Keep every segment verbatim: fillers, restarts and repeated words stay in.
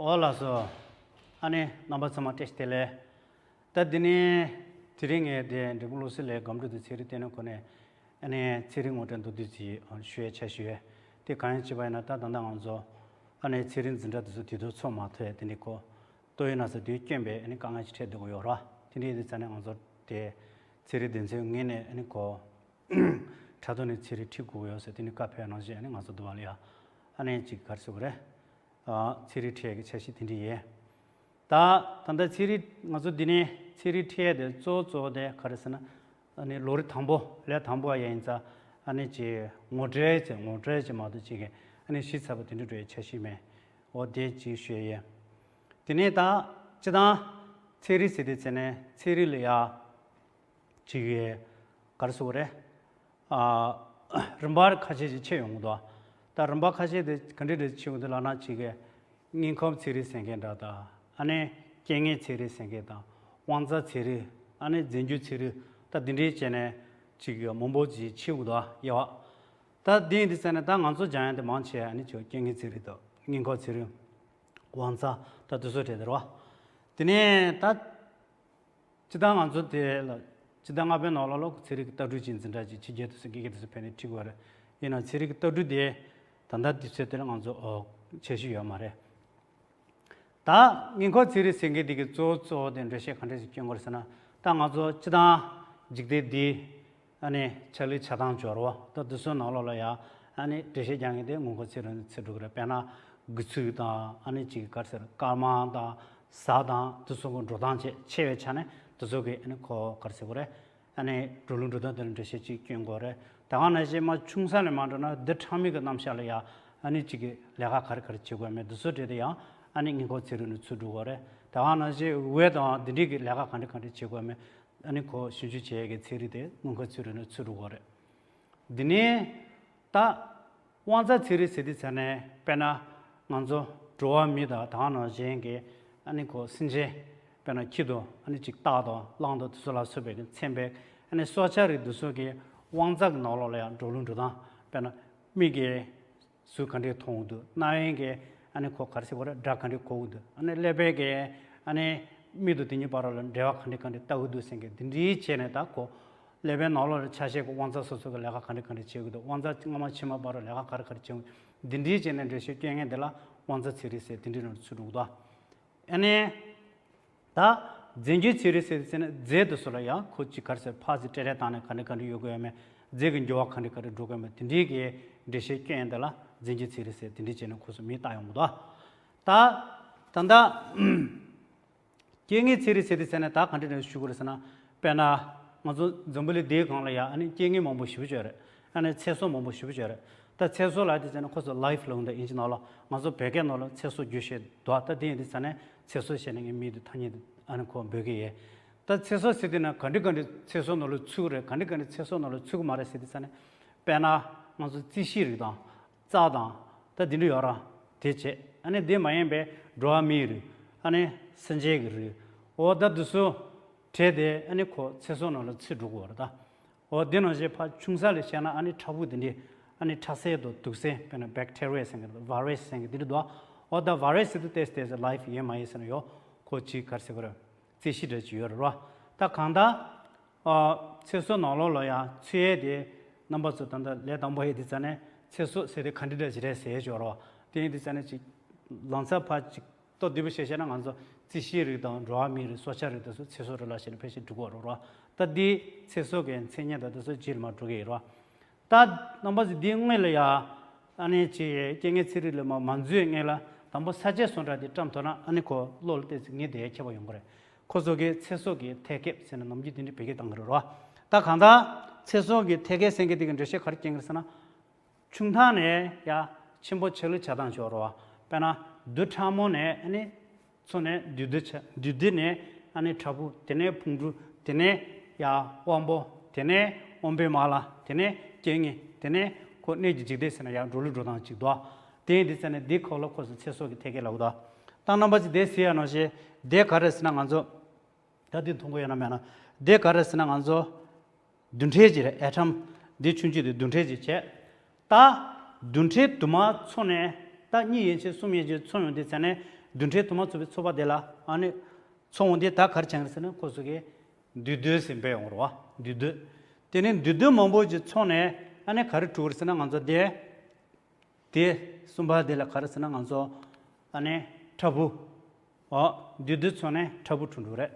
ཨོ་ལགས་སོ། ཨ་ནི་རྣམ་པ་ཚང་མ་བཀྲ་ཤིས་བདེ་ལེགས། ད་འདི་ནི་དེ་རིང་ངས་དེ་འབྲས་སྤུངས་བློ་གསལ་གླིང་སྒོམ་སྒྲུབ་ཀྱི་ཚན་རིག་སྟེང་ནས་གོ་ནས། ཨ་ནི་ཚན་རིག་ངོ་སྤྲོད་མདོར་བསྡུས་ཅིག་ཞུ་ཡའི་འཆར་གཞི་ཡོད། དེ་གང་ཡིན་ཞུས་པ་ཡིན་ན། ད་ད་ལྟ་ང་ཚོ་ཨ་ནི་ཚན་རིག་འཛིན་གྲྭ་དེ་ཚོ་དུས་ཐོག་ཚོགས་མ་ཐུབ་ཡ་དེ་འདྲ་གོ། ཏོག་དབྱིབས་ན་ཚ་དེ་སྐྱོན་པས་ཨ་ནི་དཀའ་ངལ་ཅིག་འཕྲད་བསྡད་ཀྱི་ཡོད་རེད། དེ་འདྲ་ཡིན་དུས་ཙང་ནས་ང་ཚོ་དེ་ཚན་རིག་སྡེ་ཚན་ངོས་ནས་ཨ་ནི་གོ། དྲ་ཐོག་ནས་ཚན་རིག་ཁྲིད་དགོས་ཀྱི་ཡོད་ཟེར། དེ་ནི་བཀའ་ཕེབས་གནང་བཞིན་ཨ་ནི་ང་ཚོ་འདི་བ་ལ་ཡ་ཨ་ནི་ཅིག་ག་རེ་ཟེར་དགོས་རེད། ཨ། ཚན་རིག་ཁྲིད་ཡས་ཀྱི་འཆར་གཞི་དེ་འདྲ་ཡིན། ད་ད་ལྟ་ཚན་རིག་ང་ཚོ་འདི་ནས་ཚན་རིག་ཁྲིད་ཡས་དེ་གཙོ་བོ་གཙོ་བོ་དེ་ག་རེ་ཟེར་ན། ཨ་ནི་ལོ་རེ་དང་པོ་ལས་དང་པོ་བ་ཡིན་ཙང་ཨ་ནི་ཅིག་ངོ་སྤྲོད་ཅིག་ངོ་སྤྲོད་ཅིག་མ་གཏོགས་ཅིག་གི་ཨ་ནི་ཞིབ་ཚགས་པོ་དེ་འདྲ་འགྲོ་ཡས་འཆར་གཞི་མེད། འོ་དེ་ཅིག་ཞུ་ཡས་ཡིན། དེ་ནས་ད་སྤྱིར་བཏང་ཚན་རིག་ཟེར་དུས་ཙང་ནས་ཚན་རིག་ལ་ཡ་ཅིག་གི་ག་རེ་ཟེར་དགོས་རེད། ཨ། རིམ་པ་ཁ་ཤས་ཤིག་ཕྱེ་ཡོང་གི་འདུག་ད་རིམ་པ་ཁ་ཤས་དེ་ག་འདྲ་འདྲ་ཕྱེ་ཡོང་གི་འདུག་ལབ་ན། ཅིག་གི་དངོས་ཁམས་ཚན་རིག་ཟེར་མཁན་འདྲ་དང་། ཨ་ནི་རྐྱེན་ངན་ཚན་རིག་ཟེར་མཁན་དང་། དབང་རྩ་ཚན་རིག་ཨ་ནི་རྫས་འགྱུར་ཚན་རིག་ད་འདི་འདྲའི་བྱས་ནས་ཅིག་གི་མང་པོ་ཅིག་ཕྱེ་ཡོང་གི་འདུག་ཡ་བ། ད་འདི་ཡིན་དུས་ཙང་ནས་ད་ང་ཚོ་སྦྱང་ཡ་དེ་མང་ཆེ་ཨ་ནི་ཅིག་རྐྱེན་ངན་ཚན་རིག་དང་དངོས་ཁམས་ཚན་རིག་དབང་རྩ་ད་དེ་ཚོ་གྲས་དེ་རེད་བ། དེ་ནས་ད། སྤྱིར་བཏང་ང་ཚོ་དེ་ལ་སྤྱིར་བཏང་སྔ་བའི་ནང་ལོགས་ལ་ཚན་རིག་གི་ལྟ་གྲུབ་ཅིག་འཛིན་གྲྭ་ཅིག་ཕྱི་རྒྱལ་དེ་ཚོ་དགེ་རྒན་དེ་ཚོ་ཕེབས་ནས་ཁྲིད་དགོས་རེད། ཡིན་ནའང་ཚན་རིག་གི་ལྟ་གྲུབ་དེ་ད་ལྟ་དུས་ཚོད་དེ་ལ་ང་ཚོ་ཨོ་འཆར་གཞི་ཡོད་མ་རེད། ད་དངོས་ཁམས་ཚན་རིག་ཟེར་མཁན་དེ་གི་གཙོ་བོ་གཙོ་བོ་དེ་འགྲེལ་བཤད་ག་འདྲ་ཞིག་སྐྱོན་དགོས་རེད་ཟེར་ན། ད་ང་ཚོ་སྤྱིར་བཏང་འཇིག་རྟེན་འདི་ཨ་ནི་ཆགས་ལུགས་ཆགས་སྟངས་སྦྱོར་བ་ད་དེ་ཚོའི་ནང་ལོགས་ལ་ཡ་ཨ་ནི་འགྲེལ་བཤད་རྒྱག་མཁན་དེ་དངོས་ཁམས་ཚན་རིག་ནས་ཚུད་འགྲོ་གི་རེད། དཔེར་ན་དགུ་ཚུགས་དང་ཨ་ནི་ཅིག་ག་རེ་ཟེར་སྐར་མ་དང་། གཟའ་དང་དེ་ཚོ་གི་འགྲོ་སྟངས་བཅས་ཕྱེ་བའི་ཆ་ནས་དེ་ཚོ་གི་ཨ་ནི་གོ་ག་རེ་ཟེར་དགོས་རེད། ཨ་ནི་འགྲོ་ལུགས་འགྲོ་སྟངས་དེ་ལ་འགྲེལ་བཤད་ཅིག་སྐྱོན་དགོས་རེད། ད་ག་ནང་བཞིན་མ་ཆུང་ས་ནས་མར་འགྲོ་ན་རྡུལ་ཕྲ་མོའི་གི་རྣམ་གཞག་ལ་ཡ་ཨ་ནི་ཅིག་གི་ལས་ཀ་ག་རེ་ག་རེ་བྱེད་དགོས་མེད་དེ་ཚོ་འགྲེལ་དེ་ཡང་ཨ་ནི་དངོས་ཁམས་ཚན་རིག་ནས་ཚུད་འགྲོ་དགོས་རེད། ད་ག་ནང་བཞིན་འོད་དང་དེ་འདྲའི་གི་ལས་ཀ་ག་འདྲ་ག་འདྲ་བྱེད་དགོས་མེད་ཨ་ནི་གོ་ཞིབ་འཇུག་བྱེད་ཡས་གི་ཚན་རིག་དེ་དངོས་ཁམས་ཚན་རིག་ནས་ཚུད་འགྲོ་དགོས་རེད། འདི་ནས་ད་དབང་རྩ་ཚན་རིག་ཟེར་དུས་ཙང་ནས་དཔེར་ན་ང་ཚོ་འགྲོ་བ་མི་དང་ད་ག་ནང་བཞིན་གྱི་ཨ་ནི་ཁོ་སེམས་ཅན། དཔེར་ན་ཁྱི་དང་ཨ་ནི་ཅིག་སྟག་དང་གླང་དང་དེ་ཚོ་ལ་སོགས་པའི་གི་ཚན་པའི་ཨ་ནི་སྲོག་ཆགས་རིགས་དེ་ཚོ་གི་དབང་རྩ་གི་ནང་ལོགས་ལ་ཡང་འགྲོ་ལུགས་འགྲོ་སྟངས། དཔེར་ན་མི་གི་གཟུགས་ག་འདྲས་མཐོང་གི་འདུག་རྣ་བའི་གི་ཨ་ནི་ཁོ་ག་རེ་ཟེར་དགོས་རེད། སྒྲ་ག་འདྲས་གོ་གི་འདུག་ཨ་ནི་ཀླད་པའི་གི་ཨ་ནི་མི་དང་དེ་གཉིས་བར་ལ་འབྲེལ་བ་ག་འདྲས་ག་འདྲས་ལྟ་གི་འདུག་ཟེར་མཁན་དེ་འདྲའི་བྱས་ནས་ད་ཁོ་ཀླད་པའི་ནང་ལོགས་ལ་ཆ་ཤས་ཀྱི་དབང་རྩ་སོ་སོ་གི་ལས་ཀ་ག་འདྲ་ག་འདྲ་བྱེད་དགོས་འདུག་དབང་རྩ་སྔ་མ་ཕྱི་མ་བར་ལ་ལས་ཀ་ག་རེ་ག་རེ་བྱེད་དགོས་འདི་འདྲའི་བྱས་ནས་འགྲེལ་བཤད་སྐྱོན་མཁན་དེ་ལ་དབང་རྩ་ཚན་རིག་ཟེར་དེ་འདྲའི་ནང་ཚུད་འགྲོ་གི་འདུག་ཨ་ནི། ད་རྫས་འགྱུར་ཚན་རིག་ཟེར་ཟེར་ན་རྫས་དེ་ཚོ་ལ་ཡང་ཁོ་ཅིག་ག་རེ་ཟེར་ཕར་ཚུར་འཕྲལ་འཕྲལ་བཏང་ནས་ག་འདྲ་ག་འདྲ་ཡོད་དགོས་ཡོད་མེད། རྫས་ཀྱི་འགྱུར་བ་ག་འདྲ་ག་འདྲ་འགྲོ་དགོས་ཡོད་མེད་དེ་འདྲའི་གི་འགྲེལ་བཤད་སྐྱོན་མཁན་དེ་ལ་རྫས་འགྱུར་ཚན་རིག་ཟེར་དེ་འདྲའི་བྱས་ནས་ཁོ་ཚོ་མིང་བཏགས་ཡོང་གི་འདུག་ད་ད་ལྟ། རྐྱེན་ངན་ཚན་རིག་ཟེར་དུས་ཙང་ནས་ད་ག་འདྲ་འདྲ་ཞུ་དགོས་རེད་ཟེར་ན། དཔེར་ན། ང་ཚོ་འཛམ་བུ་གླིང་འདིའི་སྒང་ལ་ཡ་ཨ་ནི་རྐྱེན་ངན་མང་པོ་ཞེ་པོ་ཅིག་ཡོད་རེད། ཨ་ནི་ཚེ་སྲོག་མང་པོ་ཞེ་པོ་ཅིག་ཡོད་རེད། ད་ཚེ་སྲོག་ལབ་དུས་ཙང་ནས་ཁོ་ཚོ་life ལབ་འདུག་དབྱིན་ཇི་ནང་ལ། ང་ཚོ་བོད་སྐད་ནང་ལ་ཚེ་སྲོག་རྒྱུ་ཞེས་འདུག་ད་དེ་ཡིན་དུས་ཙང་ནས་ཚེ་སྲོག་ཞེས་ནས་ངའི་མིང་དེ་ཐ་སྙད་དེ་ཨ་ནི་ཁོ་འབོད་ཀྱི་ཡོད། ད་ཚེ་སྲོག་ཟེར་དུས་ན་ག་འདྲ་ག་འདྲ་ཚེ་སྲོག་ནང་ལ་ཚུད་ཀྱི་རེད། ག་འདྲ་ག་འདྲ་ཚེ་སྲོག་ནང་ལ་ཚུད་ཀྱི་མ་རེད་ཟེར་དུས་ཙང་ནས། དཔེར་ན། ང་ཚོ་རྩི་ཤིང་རིགས་དང་། རྩྭ་དང་། ད་འདི་འདྲ་ཡོད་ར། དེ་བྱས། ཨ་ནི་དེ་མ་ཡིན་པའི་འགྲོ་བ་མིའི་རིགས། ཨ་ནི་སེམས་ཅན་གྱི་རིགས། འོ་ད་འདི་ཚོ་གྲས་དེ་ཨ་ནི་ཁོ་ཚེ་སྲོག་ནང་ལ་ཚུད་འགྲོ་གི་ཡོད་རེད་ད། འོ་དེ་ནང་བཞིན་ཕར་ཆུང་ས་ལ་བཤད་ན་ཨ་ནི་ཕྲ་ཕུང་དེ་འདྲའི་ཨ་ནི་ཕྲ་སེལ་དང་དུག་སེལ། དཔེར་ན་bacteria ཟེར་མཁན་དང་virus ཟེར་མཁན་དེ་འདྲ་འདུག་འོ་ད་virus ཟེར་དུས་ཏོག་ཙམ་ཏོག་ཙམ་life ཡོད་མ་ཡོད་ཟེར་ན་ཡོད། ཁོ་ཅིག་ག་རེ་ཟེར་དགོས་རེད། རྩི་ཤིང་འདྲ་ཅིག་ཡོད་རེད་རོ། ད་གང་ལྟར། ཨ། ཚེ་སྲོག་ནང་ལོགས་ལ་ཡང་ཚུད་ཡས་དེ། རྣམ་པ་ཚོ་ད་ལྟ་ལས་དང་པོ་ཡས་དེ་ཙ་ནས་ཚེ་སྲོག་ཟེར་དེ་ག་འདྲ་འདྲ་ཞིག་རེད་ཟེར་ཡས་ཅིག་ཡོད་རེད་བ། དེ་ཡིན་དུས་ཙ་ནས་ཅིག་ལམ་སང་ཕར་ཅིག་ལྟོ་བདེ་པོ་བྱས་བཤད་ན་ང་ཚོ་རྩི་ཤིང་རིགས་དང་འགྲོ་བ་མིའི་རིགས་སྲོག་ཆགས་རིགས་དེ་ཚོ་ཚེ་སྲོག་རེད་ལབ་བྱས་ནས་ཕལ་ཆེར་འགྲོ་གི་ཡོད་རེད་བ། ད་འདི་ཚེ་སྲོག་གི་མཚན་ཉིད་དང་དེ་ཚོ་རྗེས་ལ་མར་འགྲོ་གི་ཡོད་རེད་བ། ད་རྣམ་པ་ཚོ་འདིའི་སྔོན་ལ་ཡ། ཨ་ནི་ཅིག་རྐྱེན་ངན་ཚན་རིག་ལ་མ་མ་འཛུལ་སྔོན་ལ་དང་པོ་ས་དཔྱད་ཟུང་འབྲེལ་དེ་བཀྲམ་ཐུབ་ན་ཨ་ནི་ཁོ་བློ་ལ་ཏོག་ཙམ་ངེས་བསྡད་ཁྱད་པར་ཡོང་གི་རེད། ཁོ་ཚོ་གིས་ཚེ་སྲོག་གི་ཐད་ཀའི་ཟེར་ན་ནམ་རྒྱུན་དེ་འདྲའི་བོད་སྐད་བཏང་གི་རེད་རོ། ད་གང་ལྟར་ཚེ་སྲོག་གི་ཐད་ཀའི་ཟེར་མཁན་དེ་གི་འགྲེལ་བཤད་ག་རེ་སྐྱོན་གི་རེད་ཟེར་ན། ཆུང་མཐའ་ནས་ཡ་ཆེན་པོ་ཆགས་ལུགས་ཆགས་སྟངས་ཅིག་ཡོད་རེད་བ། དཔེར་ན་རྡུལ་ཕྲ་མོ་ནས་ཨ་ནི། ཚུར་ནས་འདུས་སྡེ་ཆ་འདུས་སྡེ་ནས་ཨ་ནི་ཕྲ་ཕུང་། དེ་ནས་ཕུང་འབྲུ། དེ་ནས་ཡ་དབང་པོ། དེ་ནས་དབང་པོའི་མ་ལག་དེ་ནས་རྐྱེན་ངན། དེ་ནས་ཁོ་གནས་ཀྱི་འཇིག་རྟེན་ཟེར་ན་ཡང་འགྲོ་ལུགས་འགྲོ་སྟངས་ཅིག་འདུག་དེ་ཡིན་དུས་ཙ་ནས་འདི་ཁོ་ལ་ཁོ་ཚོ་ཚེ་སྲོག་གི་ཐད་ཀའི་ལབ་འདུག་ད་རྣམ་པ་ཚོས་དེ་ཟེར་ཡ་ནང་བཞིན་དེ་ག་རེ་ཟེར་ན་ང་ཚོ་ད་འདི་མཐོང་གི་ཡོད་ན་མེད་ན། དེ་ག་རེ་ཟེར་ན་ང་ཚོ། རྡུལ་ཕྲན་ཅིག་རེད། ཨེ་ཊམ་འདི་ཆུང་ཆུང་དེ་རྡུལ་ཕྲན་ཅིག་བྱས། ད་རྡུལ་ཕྲན་དུ་མ་ཚོ་ནས་ད་གཉིས་ཡན་ཆད་གསུམ་ཡན་ཆད་ཚོ་ཡོང་དུས་ཙ་ནས་ རྡུལ་ཕྲན་དུ་མ་ཚོགས་པའི་ཚོགས་པ་དེ་ལ་ཨ་ནི་ཚོགས་འོང་དེ་ད་ག་རེ་བྱུང་རེད་ཟེར་ན། ཁོ་ཚོ་གིས་འདུས་སྡོད་ཟེར་འབོད་ཡོང་རེད་བ། འདུས་སྡོད། དེ་ནས་འདུས་སྡོད་མང་པོ་ཅིག་ཚོགས་ནས་ཨ་ནི་ག་རེ་གྲུབ་རེད་ཟེར་ན། ང་ཚོ་དེ། དེ་གསུམ་པ་དེ་ལ་ག་རེ་ཟེར་ན། ང་ཚོ་ཨ་ནི་ཕྲ་ཕུང་། འོ། འདུས་སྡོད་ཚོགས་ནས་ཕྲ་ཕུང་གྲུབ་འགྲོ་རེད།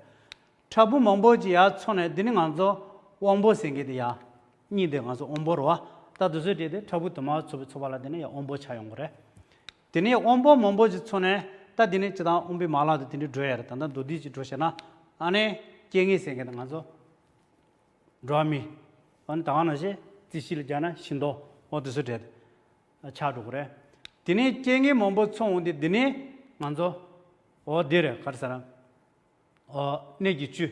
ཕྲ་ཕུང་མང་པོ་ཅིག་ཡར་ཚོགས་ནས། དེ་ནི་ང་ཚོ་དབང་པོ་ཟེར་མཁན་དེ་ཡར། གཉིས་དེ་ང་ཚོ་དབང་པོ་རེད་བ། ད་དེ་ཚོའི་གྲས་དེ་ཕྲ་ཕུང་དུ་མ་ཚོགས་པའི་ཚོགས་པ་ལ་དེ་ནི་ཡར་དབང་པོ་ཆགས་ཡོང་གི་རེད། དེ་ནས་དབང་པོ་མང་པོ་ཅིག་ཚོགས་ནས། ད་དེ་ནི་སྤྱིར་བཏང་དབང་པོའི་མ་ལག་དེ་དེ་འདྲའི་འགྲོ་ཡ་རེད། ད་ལྟ་མདོར་བསྡུས་ཅིག་འགྲོ་བྱས་ན། ཨ་ནི་རྐྱེན་ངན་ཟེར་མཁན་དེ་ང་ཚོ་འགྲོ་བ་མི། ཨ་ནི་ད་ག་ནང་བཞིན་རྩིས་གཞི་ལ་སྦྱར་ན་ཤིང་ཏོག་འོ་དེ་ཚོའི་གྲས་དེ་ཆགས་འགྲོ་གི་རེད། དེ་ནས་རྐྱེན་ངན་མང་པོ་ཚོགས་འོང་དུས། དེ་ནི་ང་ཚོ་འོ་དེ་རེད། ག་རེ་ཟེར་ན། འོ་གནས་ཀྱི་བཅུད།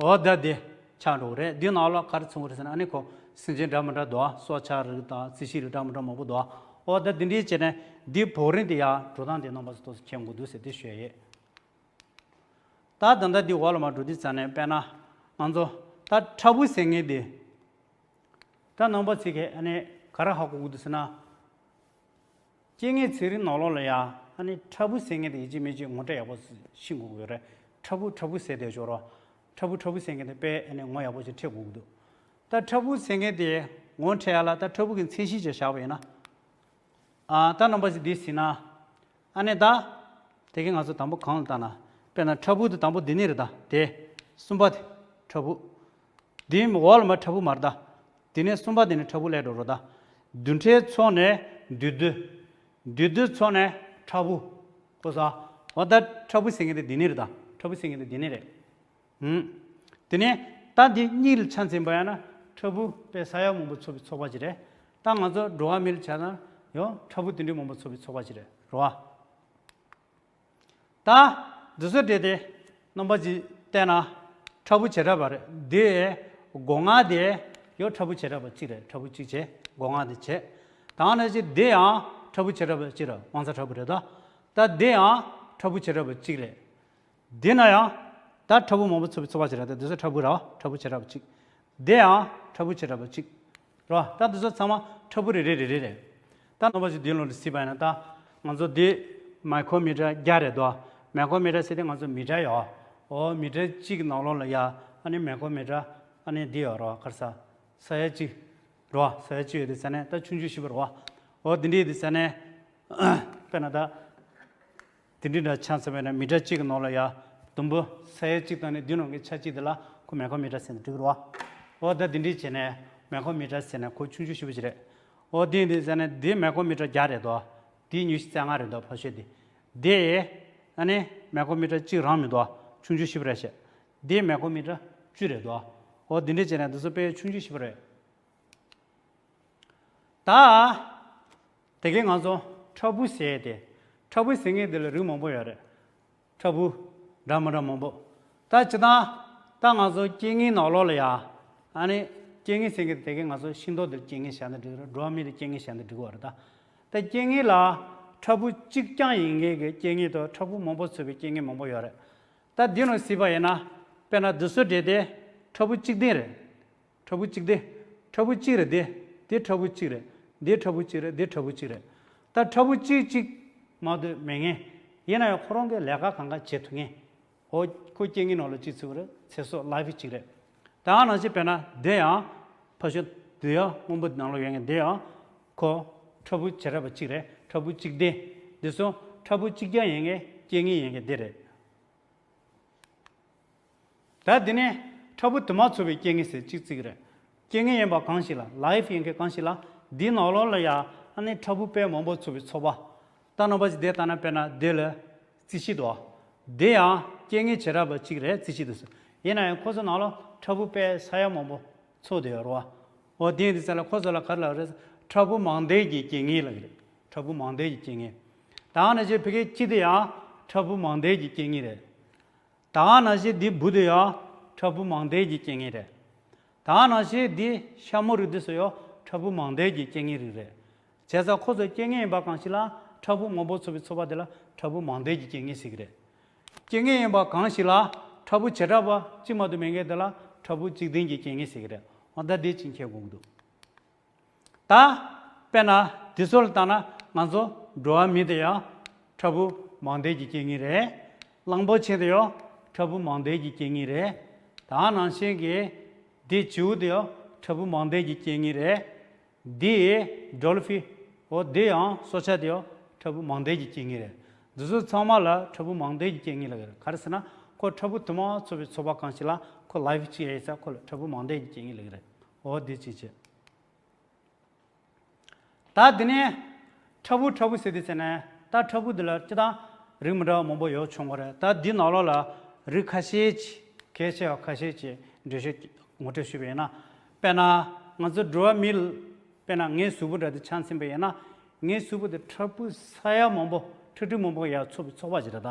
འོ་ད་དེ་ཆགས་འགྲོ་གི་རེད། འདི་ནང་ལ་ག་རེ་ཚོགས་ཀྱི་རེད་ཟེར་ན། ཨ་ནི་ཁོ་སེམས་ཅན་འདྲ་མི་འདྲ་འདུག་ཨ། སྲོག་ཆགས་རིགས་དང་རྩི་ཤིང་རིགས་འདྲ་མི་འདྲ་མང་པོ་འདུག་ཨ། འོ་ད་དེ་འདྲའི་བྱས་ནས་འདིའི་བོགས་རིམ་དེ་ཡར་འགྲོ་སྟངས་དེ་རྣམ་པ་ཚོ་ཏོག་ཙམ་མཁྱེན་དགོས་འདུག་ཟེར་དེ་ཞུ་ཡ་ཡིན། ད་ད་ལྟ་འདི་འོག་ལ་མར་འགྲོ་དུས་ཙམ་ནས། དཔེར་ན་ང་ཚོ་ད་ཕྲ་ཕུང་ཟེར་མཁན་དེ། ད་རྣམ་པ་ཚོ་གིས་ཨ་ནི་ག་རེ་ཧ་གོ་དགོས་འདུག་ཟེར་ན། རྐྱེན་ངན་ཚན་རིག་ནང་ལོགས་ལ་ཡ་ཨ་ནི་ཕྲ་ཕུང་ཟེར་མཁན་དེ་ཡིན་གཅིག་མིན་གཅིག་ངོ་སྤྲོད་ཡག་པོ་ཤེས་དགོས་ཀྱི་ཡོད་རེད། ཕྲ་ཕུང་ཕྲ་ཕུང་ཟེར་བསྡད་ཆོག་རོགས། ཕྲ་ཕུང་ཕྲ་ཕུང་ཟེར་མཁན་དེ་དཔེ་ཨ་ནི་ངོ་ཡག་པོ་ཞིག་འཕྲོད་དགོས་ཀྱི་འདུག་ད་ཕྲ་ཕུང་ཟེར་མཁན་དེ་ངོ་འཕྲོད་ཡ་ལ། ད་ཕྲ་ཕུང་གི་མཚན་གཞི་ཅིག་བཞག་པ་ཡིན་ན། ཨ། ད་རྣམ་པ་ཚོས་འདི་གཟིགས་ན། ཨ་ནི་ད། དེ་གའི་ང་ཚོ་དང་པོ་གང་ལ་བལྟས་ན། དཔེར་ན་ཕྲ་ཕུང་དེ་དང་པོ་འདི་ནི་རེད་ད། དེ། གསུམ་པ་དེ། ཕྲ་ཕུང་། འདིའི་འོག་ལ་མར་ཕྲ་ཕུང་མ་རེད་ད། དེ་ནས་གསུམ་པ་དེ་ནི་ཕྲ་ཕུང་སླེབས་འགྲོ་རོགས་ད། རྡུལ་ཕྲན་ཚོགས་ནས་འདུས་སྡོད། འདུས་སྡོད་ཚོགས་ནས་ཕྲ་ཕུང་། གོ་སོང་། འོ་ད་ཕྲ་ཕུང་ཟེར་མཁན་དེ་འདི་ནི་རེད་ད། ཕྲ་ཕུང་ཟེར་མཁན་དེ་འདི་ནི་རེད། ཧུམ། དེ་ནས་ད་འདི་གཉིས་ལ་ཆ་མཚོན་པ་ཡིན་ན། ཕྲ་ཕུང་དཔེ་ས་ཡ་མང་པོ་ཚོགས་པའི་ཚོགས་པ་ཅིག་རེད། ད་ང་ཚོ་འགྲོ་བ་མི་ལ་ཆ་ན་ཡང་ཕྲ་ཕུང་དེ་འདྲའི་མང་པོ་ཚོགས་པའི་ཚོགས་པ་ཅིག་རེད་རོ། ད་འདི་ཚོ་འདྲ་དེ་རྣམ་པ་ཅིག་བལྟས་ན་ཕྲ་ཕུང་བྱེ་བྲག་པ་རེད། འདི་སྒོ་ང་དེ་ཡང་ཕྲ་ཕུང་བྱེ་བྲག་པ་གཅིག་རེད། ཕྲ་ཕུང་གཅིག་བྱས། སྒོ་ང་དེ་བྱས། ད་ནང་བཞིན་འདི་ཡང་ཕྲ་ཕུང་བྱེ་བྲག་པ་གཅིག་རེད། དབང་རྩ་ཕྲ་ཕུང་རེད་ད། ད་འདི་ཡང་ཕྲ་ཕུང་བྱེ་བྲག་པ་གཅིག་རེད། འདི་ན་ཡང་ད་ཕྲ་ཕུང་མང་པོ་ཚོགས་པའི་ཚོགས་པ་ཅིག་རེད། ད་འདི་ཚོ་ཕྲ་ཕུང་རེད་བ། ཕྲ་ཕུང་བྱེ་བྲག་པ་གཅིག་འདི་ཡང་ཕྲ་ཕུང་བྱེ་བྲག་པ་གཅིག་རེད་བ། ད་འདི་ཚོ་ཚང་མ་ཕྲ་ཕུང་རེ་རེ་རེ་རེ་རེད། ད་རྣམ་པ་ཚོས་འདིའི་ལོགས་ལ་གཟིགས་པ་ཡིན་ན། ད་ང་ཚོ་འདི་མའི་ཀོ་མི་ཊར་བརྒྱ་རེད་དོ། མའི་ཀོ་མི་ཊར་ཟེར་དེ་ང་ཚོ་མི་ཊར་ཡོད། འོ་མི་ཊར་གཅིག་གི་ནང་ལོགས་ལ་ཡ་ཨ་ནི་མའི་ཀོ་མི་ཊར་ཨ་ནི་འདི་ཡོད་རེད་བ། ག་རེ་ཟ། ས་ཡ་གཅིག་རེད་བ། ས་ཡ་གཅིག་ཡོད་དེ་ཟེར་ནས་ད་ཆུང་ཆུང་ཞིག་རེད་བ། འོ་འདི་འདྲ་ཡོད་དེ་ཟེར་ནས། དཔེར་ན་ད། དེ་འདྲའི་འདྲ་ཆ་མཚོན་པ་ཡིན་ན། མི་ཊར་གཅིག་གི་ནང་ལ་ཡ་དུམ་བུ་ས་ཡ་གཅིག་དང་ནི་འདི་ནང་གི་ཆ་གཅིག་དེ་ལ་ཁོ་མའི་ཀོ་མི་ཊར་ཟེར་ནས་འགྲིག་རོ། འོ་ད་འདི་འདྲའི་བྱས་ནས་མའི་ཀོ་མི་ཊར་ཟེར་ནས་ཁོ་ཆུང་ཆུང་ཞེ་པོ་ཅིག་རེད། འོ་འདི་འདི་ཟེར་ནས་འདི་མའི་ཀོ་མི་ཊར་བརྒྱ་རེད་དོ། འདི་ཉི་ཤུ་རྩ་ལྔ་རེད་དོ། ཕ་ཤོད་འདི། འདི་ཨ་ནི་མའི་ཀོ་མི་ཊར་གཅིག་རང་མི་འདུག་ཆུང་ཆུང་ཞེ་པོ་རེད་ཤག་འདི་མའི་ཀོ་མི་ཊར་བཅུ་རེད་དོ། འོ་འདི་འདྲའི་བྱས་ནས་འདི་ཚོ་དཔེ་ཆུང་ཆུང་ཞེ་པོ་རེད། ད། དེ་གའི་ང་ཚོ་ཕྲ་ཕུང་ཟེར་ཏེ། ཕྲ་ཕུང་ཟེར་མཁན་དེ་ལ་རིགས་མང་པོ་ཡོད་རེད། ཕྲ་ཕུང་འདྲ་མི་འདྲ་མང་པོ། ད་སྤྱིར་བཏང་ད་ང་ཚོ་རྐྱེན་ངན་ནང་ལོགས་ལ་ཡ། ཨ་ནི་རྐྱེན་ངན་ཟེར་མཁན་དེ་གའི་ང་ཚོ་ཤིང་ཏོག་དེ་ལ་རྐྱེན་ངན་བྱས་ན་འགྲིག་རེད། འགྲོ་བ་མི་ལ་རྐྱེན་ངན་བྱས་ན་འགྲིག་གི་རེད་ད། ད་རྐྱེན་ངན་ལ་ཕྲ་ཕུང་གཅིག་རྐྱང་ཡིན་མཁན་གྱི་རྐྱེན་ངན་དང་ཕྲ་ཕུང་མང་པོ་ཚོགས་པའི་རྐྱེན་ངན་མང་པོ་ཡོད་རེད། ད་འདི་ནང་གཟིགས་པ་ཡིན་ན། དཔེར་ན་འདི་ཚོ་འདྲ་དེ་ཕྲ་ཕུང་གཅིག་ལྡན་རེད། ཕྲ་ཕུང་གཅིག་ལྡན། ཕྲ་ཕུང་གཅིག་རེད་དེ། དེ་ཕྲ་ཕུང་གཅིག་རེད། དེ་ཕྲ་ཕུང་གཅིག་རེད། དེ་ཕྲ་ཕུང་གཅིག་རེད། ད་ཕྲ་ཕུང་གཅིག་གཅིག་མ་གཏོགས་མེད་མཁན། ཡིན་ན་ཡང་ཁོ་རང་གི་ལས་ཀ་གང་ག་བྱེད་ཐུབ་མཁན། འོ་ཁོ་རྐྱེན་ངན་ནང་ལ་གཅིག་ཚུད་པ་རེད། ཚེ་སྲོག་ལའིཕ་གཅིག་རེད། ད་ནང་བཞིན་དཔེར་ན་འདི་ཡང་ཕ་ཤོད་འདི་ཡང་སྔོན་པོ་ནང་ལ་ཡོད་མཁན་འདི་ཡང་ཁོ་ཕྲ་ཕུང་བྱེ་བྲག་པ་གཅིག་རེད། ཕྲ་ཕུང་གཅིག་ལྡན། འདི་ཚོ་ཕྲ་ཕུང་གཅིག་རྐྱང་ཡིན་མཁན་རྐྱེན་ངན་ཡིན་མཁན་འདི་རེད། ད་འདི་ནས་ཕྲ་ཕུང་དུ་མ་ཚོགས་པའི་རྐྱེན་ངན་ཟེར་གཅིག་བརྩི་གི་རེད། རྐྱེན་ངན་ཡིན་པ་གང་ཞིག་ལ། ལའིཕ་ཡིན་མཁན་གང་ཞིག་ལ། འདིའི་ནང་ལོགས་ལ་ཡ་ཨ་ནི་ཕྲ་ཕུང་དཔེ་མང་པོ་ཚོགས་པའི་ཚོགས་པ། ད་རྣམ་པ་ཅིག་དེ་ལྟ་ན་དཔེར་ན་འདི་ལ་རྩི་ཤིང་འདུག་བ། འདི་ཡང་རྐྱེན་ངན་བྱེ་བྲག་པ་གཅིག་རེད། རྩི་ཤིང་འདུག་ཟེར། ཡིན་ན་ཡང་ཁོ་ཚོ་ནང་ལ་ཕྲ་ཕུང་དཔེ་ས་ཡ་མང་པོ་ཚོགས་བསྡད་ཡོད་རེད་བ། འོ་དེ་ཡིན་དུས་ཙམ་ལ་ཁོ་ཚོ་ལ་ག་རེ་ལབ་རེད། ཕྲ་ཕུང་མང་ལྡན་གྱི་རྐྱེན་ངན་ལབ་ཀྱི་རེད། ཕྲ་ཕུང་མང་ལྡན་གྱི་རྐྱེན་ངན། ད་ནང་བཞིན་ཕ་གིའི་སྤྱི་དེ་ཡང་ཕྲ་ཕུང་མང་ལྡན་གྱི་རྐྱེན་ངན་རེད། ད་ནང་བཞིན་འདི་འབུ་དེ་ཡང་ཕྲ་ཕུང་མང་ལྡན་གྱི་རྐྱེན་ངན་རེད། ད་ནང་བཞིན་འདི་ཤ་མོ་རིགས་དེ་ཚོ་ཡང་ཕྲ་ཕུང་མང་ལྡན་གྱི་རྐྱེན་ངན་རིགས་རེད། བྱས་ཙང་ཁོ་ཚོ་རྐྱེན་ངན་ཡིན་པ་གང་ཞིག་ལ་ཕྲ་ཕུང་མང་པོ་ཚོགས་པའི་ཚོགས་པ་དེ་ལ་ཕྲ་ཕུང་མང་ལྡན་གྱི་རྐྱེན་ངན་ཟེར་གྱི་རེད། རྐྱེན་ངན་ཡིན་པ་གང་ཞིག་ལ་ཕྲ་ཕུང་བྱེ་བྲག་པ་གཅིག་མ་གཏོགས་མེད་མཁན་དེ་ལ་ཕྲ་ཕུང་གཅིག་ལྡན་གྱི་རྐྱེན་ངན་ཟེར་གྱི་རེད། འོ་ད་འདི་ཅིག་མཁྱེན་དགོས་ཀྱི་འདུག་ད་དཔེར་ན་འདི་ཚོ་ལ་བལྟས་ན་ང་ཚོ་འགྲོ་བ་མི་དེ་ཡང་ཕྲ་ཕུང་ མང་ལྡན་གྱི་རྐྱེན་ངན་རེད། གླང་པོ་ཆེ་དེ་ཡང་ཕྲ་བུ་མང་ལྡན་གྱི་རྐྱེན་ངན་རེད། ད་ནང་བཞིན་གྱི་འདི་བྱིའུ་དེ་ཡང་ཕྲ་བུ་མང་ལྡན་གྱི་རྐྱེན་ངན་རེད། འདི་ཌོལ་ཕི། འོ་འདི་ཡང་སྲོག་ཆགས་དེ་ཡང་ཕྲ་བུ་མང་ལྡན་གྱི་རྐྱེན་ངན་རེད། འདི་ཚོ་ཚང་མ་ལ་ཕྲ་བུ་མང་ལྡན་གྱི་རྐྱེན་ངན་ལབ་ཀྱི་རེད། ག་རེ་ཟེར་ན་ཁོ་ཕྲ་བུ་དུ་མ་ཚོགས་པའི་ཚོགས་པ་གང་ཞིག་ལ་ཁོ་ལའིཕ་གཅིག་ཡོད་ས་ཁོ་ལ་ཕྲ་བུ་མང་ལྡན་གྱི་རྐྱེན་ངན་ལབ་ཀྱི་རེད། འོ་འདི་གཅིག་བྱས། ད་འདི་ནས་ཕྲ་བུ་ཕྲ་བུ་ཟེར་དུས་ཙམ་ནས་ད་ཕྲ་བུ་འདི་ལ་སྤྱིར་བཏང་རིགས་མི་འདྲ་བ་མང་པོ་ཡོད་བྱུང་བ་རེད། ད་འདི་ནང་ལོགས་ལ་རིགས་ཁ་ཤས་ཅིག་གལ་ཆེ་བ་ཁ་ཤས་ཅིག་འགྲེལ་བཤད་ངོ་སྤྲོད་ཞུས་པ་ཡིན་ན། དཔེར་ན་ང་ཚོ་འགྲོ་བ་མི་ལ་དཔེར་ན་ངའི་གཟུགས་པོ་འདྲ་དེ་ཆ་མཚོན་པ་ཡིན་ན། ངའི་གཟུགས་པོ་དེ་ཕྲ་བུ་ས་ཡ་མང་པོ་ཁྲག་ཁྲིག་མང་པོ་ཡར་ཚོགས་པའི་ཚོགས་པ་ཞིག་རེད། ད་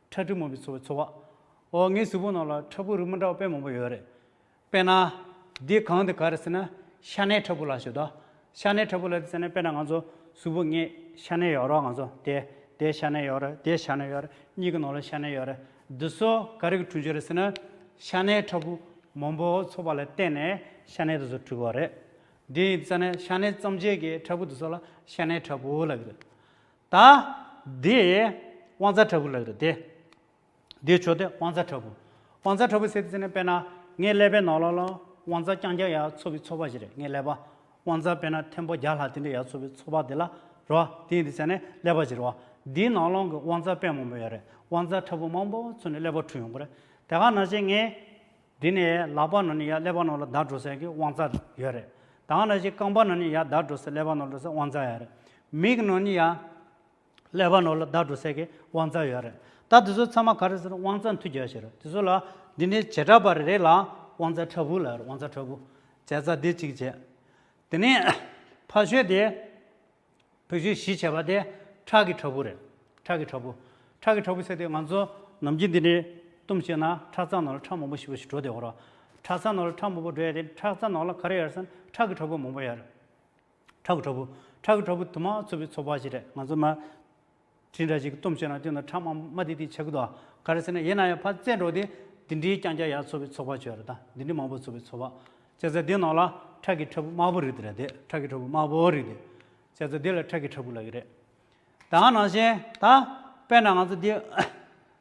ཁྲག་ཁྲིག་མང་པོའི་ཚོགས་པའི་ཚོགས་པ། འོ་ངའི་གཟུགས་པོ་ནང་ལ་ཕྲ་བུ་རིགས་མི་འདྲ་བ་དཔེ་མང་པོ་ཡོད་རེད། དཔེར་ན། འདི་གང་དེ་ག་རེ་ཟེར་ན་ཤ་གནད་ཕྲ་བུ་ལ་ཞུ་དོ། ཤ་གནད་ཕྲ་བུ་ལ་དེ་ཟེར་ན་དཔེར་ན་ང་ཚོ་གཟུགས་པོ་ངས་ཤ་གནད་ཡོད་རོགས། ང་ཚོ་དེ་དེ་ཤ་གནད་ཡོད་རེད། དེ་ཤ་གནད་ཡོད་རེད། གཉིས་ཀྱི་ནང་ལ་ཤ་གནད་ཡོད་རེད། འདི་ཚོ་ག་རེ་གི་གྲུབ་ཆ་རེད་ཟེར་ན། ཤ་གནད་ཕྲ་བུ་མང་པོ་ཚོགས་པ་ལ་བརྟེན་ནས་ཤ་གནད་དེ་ཚོ་གྲུབ་པ་རེད། འདི་ཡིན་ཙང་ནས་ཤ་གནད་བརྩམས་བྱེད་ཀྱི་ཕྲ་བུ་དེ་ཚོ་ལ་ཤ་གནད་ཕྲ་བུ་ལབ་ཀྱི་རེད། ད་འདི་དབང་རྩ་ཕྲ་བུ་ལབ་ཀྱི་རེད་དེ། འདི་ཆོས་དེ་དབང་རྩ་ཕྲ་བུ། དབང་རྩ་ཕྲ་བུ་ཟེར་དུས་ཙམ་ནས་དཔེར་ན་ངའི་ཀླད་པའི་ནང་ལོགས་ལ་དབང་རྩ་རྐྱང་རྐྱང་ཡར་ཚོགས་པའི་ཚོགས་པ་ཞིག་རེད། ངའི་ཀླད་པ་དབང་རྩ་དཔེར་ན་ཐེར་འབུམ་བརྒྱ་ལྷག་དེ་འདྲ་ཡར་ཚོགས་པའི་ཚོགས་པ་དེ་ལ་རོ། དེ་ཡིན་དུས་ཙམ་ནས་ཀླད་པ་ཞིག་རེད་བ། འདིའི་ནང་ལོགས་ཀྱི་དབང་རྩ་དཔེ་མང་པོ་ཡོད་རེད། དབང་རྩ་ཕྲ་བུ་མང་པོ་ཚོགས་ནས་ཀླད་པ་འཁྲུགས་ཡོང་གི་རེད། དེ་ག་ནང་བཞིན་ངས་འདི་ནས་ལག་པ་ནང་ནས་ཡར་ཀླད་པ་ནང་ལ་བརྡར་འགྲོ་ས་ཀྱི་དབང་རྩ་ཡོད་རེད། དེ་ག་ནང་བཞིན་རྐང་པ་ནང་ནས་ཡར་བརྡར་འགྲོ་ས་ཀླད་པ་ནང་འགྲོ་ས་དབང་རྩ་ཡོད་རེད། མིག་ནང་ནས་ཡར་ཀླད་པ་ནང་ལ་བརྡར་འགྲོ་ས་གི་དབང་རྩ་ཡོད་རེད། ད་དེ་ཚོ་ཚང་མ་ག་རེ་ཟེར་ན་དབང་རྩ་མཐུད་རྒྱག་ཞིག་རེད། དེ་ཚོ་ལ་འདི་ནས་བྱེ་བྲག་པ་རེ་རེ་ལ་དབང་རྩ་ཕྲ་བུ་ལབ་རེད། དབང་རྩ་ཕྲ་བུ། བྱས་ཙང་འདི་གཅིག་བྱས། དེ་ནས་ཕ་ཤོད་དེ། བེད་སྤྱོད་བཞི་བྱས་པ་དེ་ཁྲག་གི་ཕྲ་བུ་རེད། ཁྲག་གི་ཕྲ་བུ། ཁྲག་གི་ཕྲ་བུ་ཟེར་དུས་ང་ཚོ་ནམ་རྒྱུན་འདི་འདྲའི་གཏུམ་བྱས་ན་ཁྲག་རྩ་ནང་ལ་ཁྲག་མང་པོ་ཞེ་པོ་ཞིག་འགྲོ་བསྡད་ཡོད་རེད། ཁྲག་རྩ་ནང་ལ་ཁྲག་མང་པོ་འགྲོ་ཡ་དེ་ཁྲག་རྩ་ནང་ལ་ག་རེ་ཡོད་རེད་ཟེར་ན་ཁྲག་གི་ཕྲ་བུ་མང་པོ་ཡོད་རེད། ཁྲག་གི་ཕྲ་བུ། ཁྲག་གི་ཕྲ་བུ་དུ་མ་ཚོགས་པའི་ཚོགས་པ་ཞིག་རེད། ང་ཚོ་མ། དེ་འདྲ་ཞིག་གི་གཏུམ་བྱས་ན་དེ་ན་ཁྲག་མ་མ་དེ་དེ་ཆགས་ཀྱི་འདུག་ག་རེ་ཟེར་ན་ཡིན་ན་ཡང་ཕར་རྩེ་འགྲོ་དེ་དེ་འདྲའི་རྐྱང་རྐྱང་ཡར་ཚོགས་པའི་ཚོགས་པ་ཅིག་ཡོད་རེད། ད་འདི་འདྲའི་མང་པོ་ཚོགས་པའི་ཚོགས་པ། བྱས་ཙང་འདི་ནང་ལ་ཁྲག་གི་ཕྲ་བུ་དམར་པོ་རིགས་དེ་རེད་དེ། ཁྲག་གི་ཕྲ་བུ་དམར་པོ་རིགས་དེ། བྱས་ཙང་འདི་ལ་ཁྲག་གི་ཕྲ་བུ་ལབ་ཀྱི་རེད། ད་ག་ནང་བཞིན་ད་དཔེར་ན་ང་ཚོ་འདི་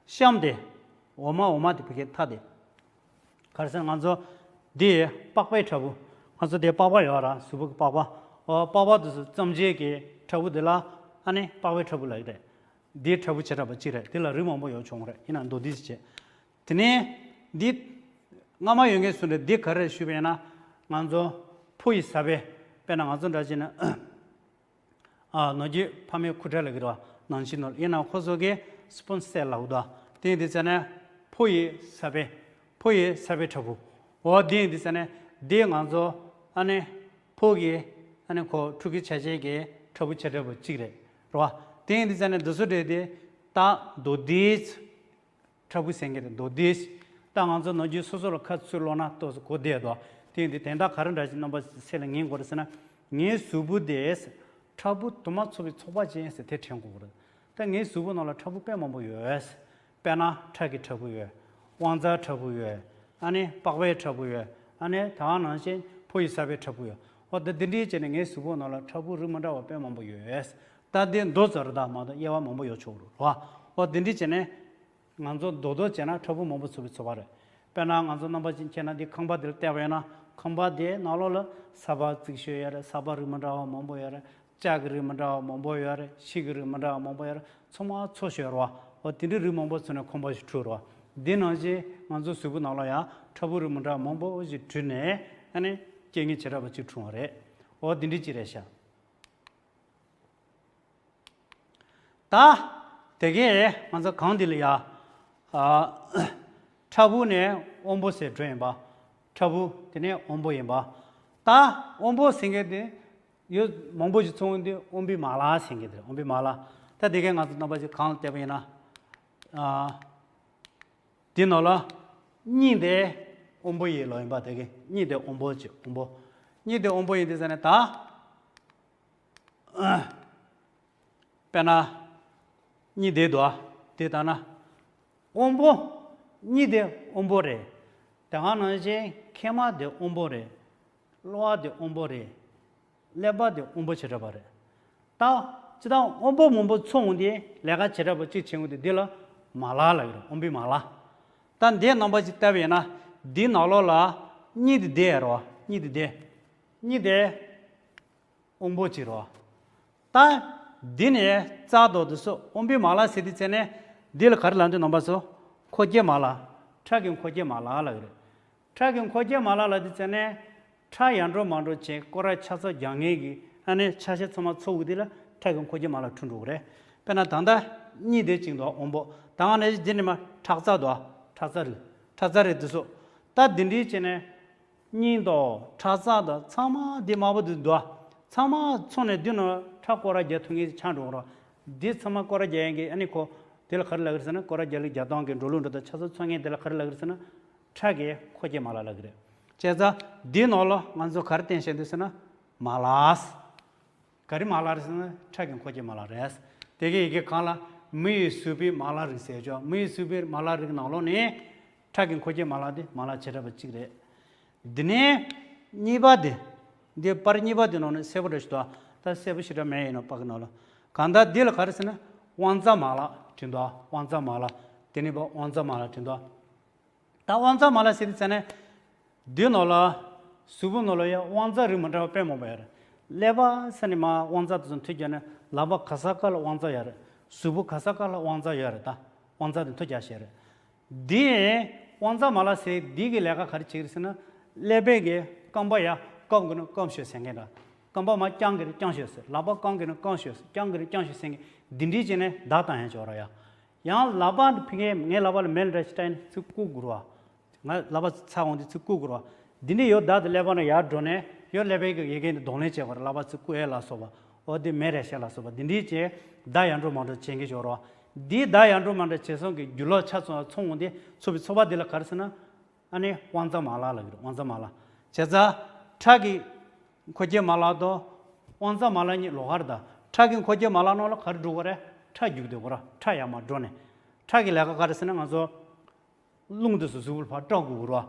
གཤམ་དེ་འོ་མ་འོ་མ་དེ་བི་ཀའི་མཐའ་དེ། ག་རེ་ཟེར་ན་ང་ཚོ་འདི་པགས་པའི་ཕྲ་བུ། ང་ཚོ་འདི་པགས་པ་ཡོད་ར། གཟུགས་པོ་གི་པགས་པ། འོ་པགས་པ་དེ་ཚོ་བརྩམས་བྱེད་ཀྱི་ཕྲ་བུ་དེ་ལ་ཨ་ནི་པགས་པའི་ཕྲ་བུ་ལབ་ཀྱི་རེད། འདིའི་ཕྲ་བུ་བྱེ་བྲག་པ་གཅིག་རེད། འདི་ལ་རིགས་མང་པོ་ཡོད་བྱུང་རེད། ཡིན་ན་མདོར་བསྡུས་ཤིག་བྱས། དེ་ནས་འདི་སྔ་མ་ཡོད་མཁན་སུ་རེད། འདི་ག་རེ་ཞུས་པ་ཡིན་ན་ང་ཚོ་ཕོ་ཡི་ས་བོན། དཔེར་ན་ང་ཚོ་འདྲ་བྱས་ན། ཨ་ནོར་རྒྱུན་ཕ་མའི་ཁུ་ཁྲག་ལབ་ཀྱི་རེད་བ། ནང་བཞིན་ནོར་ཡིན་ནའང་ཁོ་ཚོ་གི་སྤུན་སེལ་ལབ་འདུག་དེ་ཡིན་དུས་ཙ་ནས་ཕོ་ཡི་ས་བོན། ཕོ་ཡི་ས་བོན་ཕྲ་བུ། འོ་དེ་ཡིན་དུས་ཙ་ནས་དེ་ང་ཚོ་ཨ་ནི་ཕོ་གི་ཨ་ནི་ཁོ་ཕྲུ་གུ་ཆ་ཆེན་གྱི་ཕྲ་བུ་བྱེ་བྲག་པ་གཅིག་རེད། རེད་བ། དེ་ཡིན་དུས་ཙ་ནས་འདི་ཚོ་འདྲེས་ཏེ་ད་མདོར་བསྡུས། ཕྲ་བུ་ཟེར་མཁན་དེ་མདོར་བསྡུས། ད་ང་ཚོ་ནམ་རྒྱུན་སོ་སོ་ལ་ཁ་ཚུར་ཀློག་ན་ཏོག་ཙམ་གོ་བདེ་འདུག་དེ་ཡིན་དུས་དོན་དག་ག་རེ་འདྲ་ཞིག་རྣམ་པ་ཚོས་ལ་ངེས་དགོས་རེད་ཟེར་ན། ངའི་གཟུགས་པོ་དེ་ཕྲ་བུ་དུ་མ་ཚོགས་པའི་ཚོགས་པ་ཅན་ཟེར་དེ་དྲན་དགོས་རེད། ད་ངའི་གཟུགས་པོ་ནང་ལ་ཕྲ་བུ་དཔེ་མང་པོ་ཡོད། དཔེར་ན་ཁྲག་གི་ཕྲ་བུ་ཡོད། དབང་རྩའི་ཕྲ་བུ་ཡོད། ཨ་ནི་པགས་པའི་ཕྲ་བུ་ཡོད། ཨ་ནི་ད་ག་ནང་བཞིན་ཕོ་ཡི་ས་བོན་ཕྲ་བུ་ཡོད། འོ་ད་འདི་འདྲའི་བྱས་ནས་ངའི་གཟུགས་པོ་ནང་ལ་ཕྲ་བུ་རིགས་མི་འདྲ་བ་དཔེ་མང་པོ་ཡོད། ད་འདི་མདོ་ཙམ་རེད། ད་མ་གཏོགས་དབྱེ་བ་མང་པོ་ཡོད་ཆོག་རེད་བ། འོ་འདི་འདྲའི་བྱས་ནས། ང་ཚོ་མདོར་མདོར་བྱས་ན་ཕྲ་བུ་མང་པོ་ཚོགས་པའི་ཚོགས་པ་རེད། དཔེར་ན་ང་ཚོ་རྣམ་པ་ཅན་མཁྱེན་ན་འདི་ཁང་པ་འདི་ལ་བལྟས་པ་ཡིན་ན་ཁང་པ་འདིའི་ནང་ལོགས་ལ་ས་ཕག་རྩིག་ཤོད་ཡོད་རེད། ས་ཕག་རིགས་མི་འདྲ་བ་མང་པོ་ཡོད་རེད། ལྕགས་ཀྱི་རིགས་མི་འདྲ་བ་མང་པོ་ཡོད་རེད། ཤིང་གི་རིགས་མི་འདྲ་བ་མང་པོ་ཡོད་རེད། ཚང་མ་ཚོགས་ཤོད་རེད་བ། འོ་དེ་འདྲའི་རིགས་མང་པོ་ཚོགས་ནས་ཁང་པ་ཞིག་གྲུབ་རེད་བ། འདི་ནང་བཞིན་ང་ཚོ་གཟུགས་པོ་ནང་ལ་ཡང་ཕྲ་བུ་རིགས་མི་འདྲ་བ་མང་པོ་ཞིག་གྲུབ་ནས་ཨ་ནི་རྐྱེན་ངན་བྱེ་བྲག་པ་གཅིག་འཁྲུངས་པ་རེད། འོ་དེ་འདྲའི་གཅིག་རེད་ཤག་ད། དེ་གས་ང་ཚོ་གང་འདི་ལ་ཡ། ཨ། ཕྲ་བུ་ནས་དབང་པོ་ཟེར་འགྲོ་ཡིན་པ། ཕྲ་བུ་དེ་ནས་དབང་པོ་ཡིན་པ། ད་དབང་པོ་ཟེར་མཁན་དེ་ཡོད་མང་པོ་ཞིག་ཚོགས་འདི་དབང་པོའི་མ་ལག་ཟེར་མཁན་དེ་རེད། དབང་པོའི་མ་ལག་ད་དེ་གས་ང་ཚོ་རྣམ་པ་ཅིག་གང་ལ་བལྟས་པ་ཡིན་ན། ཨ། འདི་ནང་ལ་གཉིས་དེ་དབང་པོ་ཡི་ལོ་ཡིན་པ། དེ་གས་གཉིས་དེ་དབང་པོ་ཅིག་དབང་པོ། གཉིས་དེ་དབང་པོ་ཡིན་དེ་ཟེར་ནས་ད། དཔེར་ན། གཉིས་དེ་འདུག་ཨ། དེ་ལྟ་ན། དབང་པོ། གཉིས་དེ་དབང་པོ་རེད། དེ་ག་ནང་བཞིན་མཁལ་མ་དེ་དབང་པོ་རེད། གློ་བ་དེ་དབང་པོ་རེད། ཀླད་པ་དེ་དབང་པོ་བྱེ་བྲག་པ་རེད། ད། སྤྱིར་བཏང་དབང་པོ་མང་པོ་ཚོགས་འོང་དུས་ལས་ཀ་བྱེ་བྲག་པ་གཅིག་བྱེད་འོང་དུས་འདི་ལ་མ་ལག་ལབ་ཀྱི་རེད། དབང་པོའི་མ་ལག་ད་འདིའི་རྣམ་པ་ཅིག་བལྟས་པ་ཡིན་ན། འདིའི་ནང་ལོགས་ལ་གཉིས་དེ་འདི་ཡ་རོ། གཉིས་དེ་འདི། གཉིས་དེ་དབང་པོ་གཅིག་རོ། ད་འདི་ནས་རྩ་དོ་དུ་སོ་དབང་པོའི་མ་ལག་ཟེར་དུས་ཙ་ནས་འདི་ལ་ག་རེ་ལབ་འདུག་རྣམ་པ་ཚོ། འཁོར་སྐྱོད་མ་ལག་ཁྲག་གི་འཁོར་སྐྱོད་མ་ལག་ལབ་ཀྱི་རེད། ཁྲག་གི་འཁོར་སྐྱོད་མ་ལག་ལབ་དུས་ཙ་ནས་ཁྲག་ཡར་འགྲོ་མར་འགྲོ་བྱེད། སྐོར་ར་ཆ་ཚང་རྒྱག་མཁན་གྱི་ཨ་ནི་ཆ་ཤས་ཚང་མ་ཚོགས་འོང་དུས་ལ་ཁྲག་གི་འཁོར་སྐྱོད་མ་ལག་འཁྲུག་འགྲོ་གི་རེད། དཔེར་ན་ད་ལྟ་གཉིས་དེ་གཅིག་འདུག་དབང་པོ། ད་ང་ནས་འདི་ནས་མར་ཁྲག་རྩ་འདུག་ཁྲག་རྩ་རིགས། ཁྲག་རྩ་རིགས་དེ་ཚོ། ད་འདི་འདྲའི་བྱས་ནས་གཉིས་དང་ཁྲག་རྩ་དང་ཚང་མ་འདི་དམར་པོ་འདི་འདུག་ཚང་མ་ཚོགས་ནས་འདི་ནང་ཁྲག་སྐོར་ར་རྒྱག་ཐུབ་མཁན་ཆགས་འགྲོ་གི་རེད། འདི་ཚང་མ་སྐོར་ར་རྒྱག་ཡག་གི་ཨ་ནི་ཁོ་དེ་ལ་ག་རེ་ལབ་ཀྱི་རེད་ཟེར་ན། སྐོར་ར་རྒྱག་ལུགས་རྒྱག་སྟངས་ཀྱི་འགྲོ་ལུགས་འགྲོ་སྟངས་ཆ་ཚང་ཚོགས་མཁན་དེ་ལ་ག་རེ་ལབ་ཀྱི་རེད་ཟེར་ན། ཁྲག་གི་འཁོར་སྐྱོད་མ་ལག་ལབ་ཀྱི་རེད། བྱས་ཙང་འདིའི་ནང་ལ་ང་ཚོ་ག་རེ་བསྟན་བཞག་འདུག་ཟེར་ན། མ་ལག་ག་རེ་མ་ལག་རེད་ཟེར་ན་ཁྲག་གི་འཁོར་སྐྱོད་མ་ལག་རེད། དེ་གའི་ཡི་གེ་གང་ལ་མི་ཡི་གཟུགས་པོའི་མ་ལག་རིགས་ཟེར་ཆོག་མི་ཡི་གཟུགས་པོའི་མ་ལག་རིགས་ནང་ལོགས་ནས་ཁྲག་གི་འཁོར་སྐྱོད་མ་ལག་དེ་མ་ལག་བྱེ་བྲག་པ་གཅིག་རེད། འདི་ནས་གཉིས་པ་དེ། འདི་པར་གཉིས་པ་དེ་ནང་ནས་གསལ་པོ་འདྲ་ཞིག་འདུག་ད་གསལ་པོ་ཞེ་དྲག་མེད་ཡིན་ནོ་པར་གི་ནང་ལ། གང་ལྟར་འདི་ལ་ག་རེ་ཟེར་ན་དབང་རྩ་མ་ལག་བྲིས་འདུག་དབང་རྩ་མ་ལག་དེ་ནས་པར་དབང་རྩ་མ་ལག་བྲིས་འདུག་ད་དབང་རྩ་མ་ལག་ཟེར་དུས་ཙ་ནས། འདི་ནང་ལ། གཟུགས་པོ་ནང་ལ་ཡང་དབང་རྩ་རིགས་མི་འདྲ་བ་དཔེ་མང་པོ་ཡོད་རེད། ཀླད་པ་ས་ནས་མར་དབང་རྩ་དེ་ཚོ་མཐུད་རྒྱག་ནས་ལག་པ་ག་ས་ག་ལ་དབང་རྩ་ཡོད་རེད། གཟུགས་པོ་ག་ས་ག་ལ་དབང་རྩ་ཡོད་རེད། ད་དབང་རྩ་དེ་མཐུད་རྒྱག་བྱས་རེད། འདི་དབང་རྩ་མ་ལག་ཟེར་འདི་གི་ལས་ཀ་ག་རེ་བྱེད་ཀྱི་རེད་ཟེར་ན། ཀླད་པའི་གི་རྐང་པ་ཡར་སྐམ་གི་ན་སྐམ་ཤོག་ཟེར་མཁན་འདྲ། རྐང་པ་མར་རྐྱང་གི་ན་རྐྱང་ཤོག་ཟེར། ལག་པ་སྐམ་གི་ན་སྐམ་ཤོག་ཟེར། རྐྱང་གི་ན་རྐྱང་ཤོག་ཟེར་མཁན་འདི་འདྲའི་བྱས་ནས་བརྡ་བཏང་ཡག་ཅིག་ཡོད་རེད་ཡ། ཡང་ལག་པ་འདི་ཕ་གིའི་ངའི་ལག་པ་ལ་མེ་ལ་འདྲ་ཞིག་སྤྲད་ནས་ཚུར་བཀུག་དགོས་རེད་བ། ང་ལག་པ་ཚ་འོང་དུས་ཚུར་བཀུག་དགོས་རེད་བ། འདི་འདྲ་ཡོད་བརྡ་དེ་ཀླད་པ་ནང་ཡར་འགྲོ་ནས་ཡོད་ཀླད་པའི་གི་ཡི་གེ་འདི་གདོང་ལེན་བྱེད་དགོས་རེད། ལག་པ་ཚུར་བཀུག་ཡས་ལ་སོགས་པ། འོ་འདི་མེ་རེག་བྱས་ལ་སོགས་པ་འདི་འདྲའི་བྱས་བརྡ་ཡར་འགྲོ་མར་འགྲོ་བྱེད་མཁན་ཅིག་ཡོད་རེད་བ། འདིའི་བརྡ་ཡར་འགྲོ་མར་འགྲོ་བྱེད་སོང་གི་རྒྱུ་ལོག་ཆ་ཚང་ཚོགས་འོང་དུས་ཚོགས་པའི་ཚོགས་པ་འདི་ལ་ག་རེ་ཟེར་ན། ཨ་ནི་དབང་རྩ་མ་ལག་ལབ་ཀྱི་རེད། དབང་རྩ་མ་ལག་བྱས་ཙང་ཁྲག་གི་འཁོར་སྐྱོད་མ་ལག་དང་དབང་རྩ་མ་ལག་གཉིས་ལོགས་ཀ་རེད། ད་ཁྲག་གི་འཁོར་སྐྱོད་མ་ལག་ནང་ལ་ག་རེ་འགྲོ་གི་རེད། ཁྲག་རྒྱུག་བསྡད་དགོས་རེད། ཁྲག་ཡར་མར་འགྲོ་ནས། ཁྲག་གི་ལས་ཀ་ག་རེ་ཟེར་ན་ང་ཚོ་རླུང་དེ་ཚོ་གཟུགས་པོ་ལ་ཕར་སྐྲག་དགོས་རེད་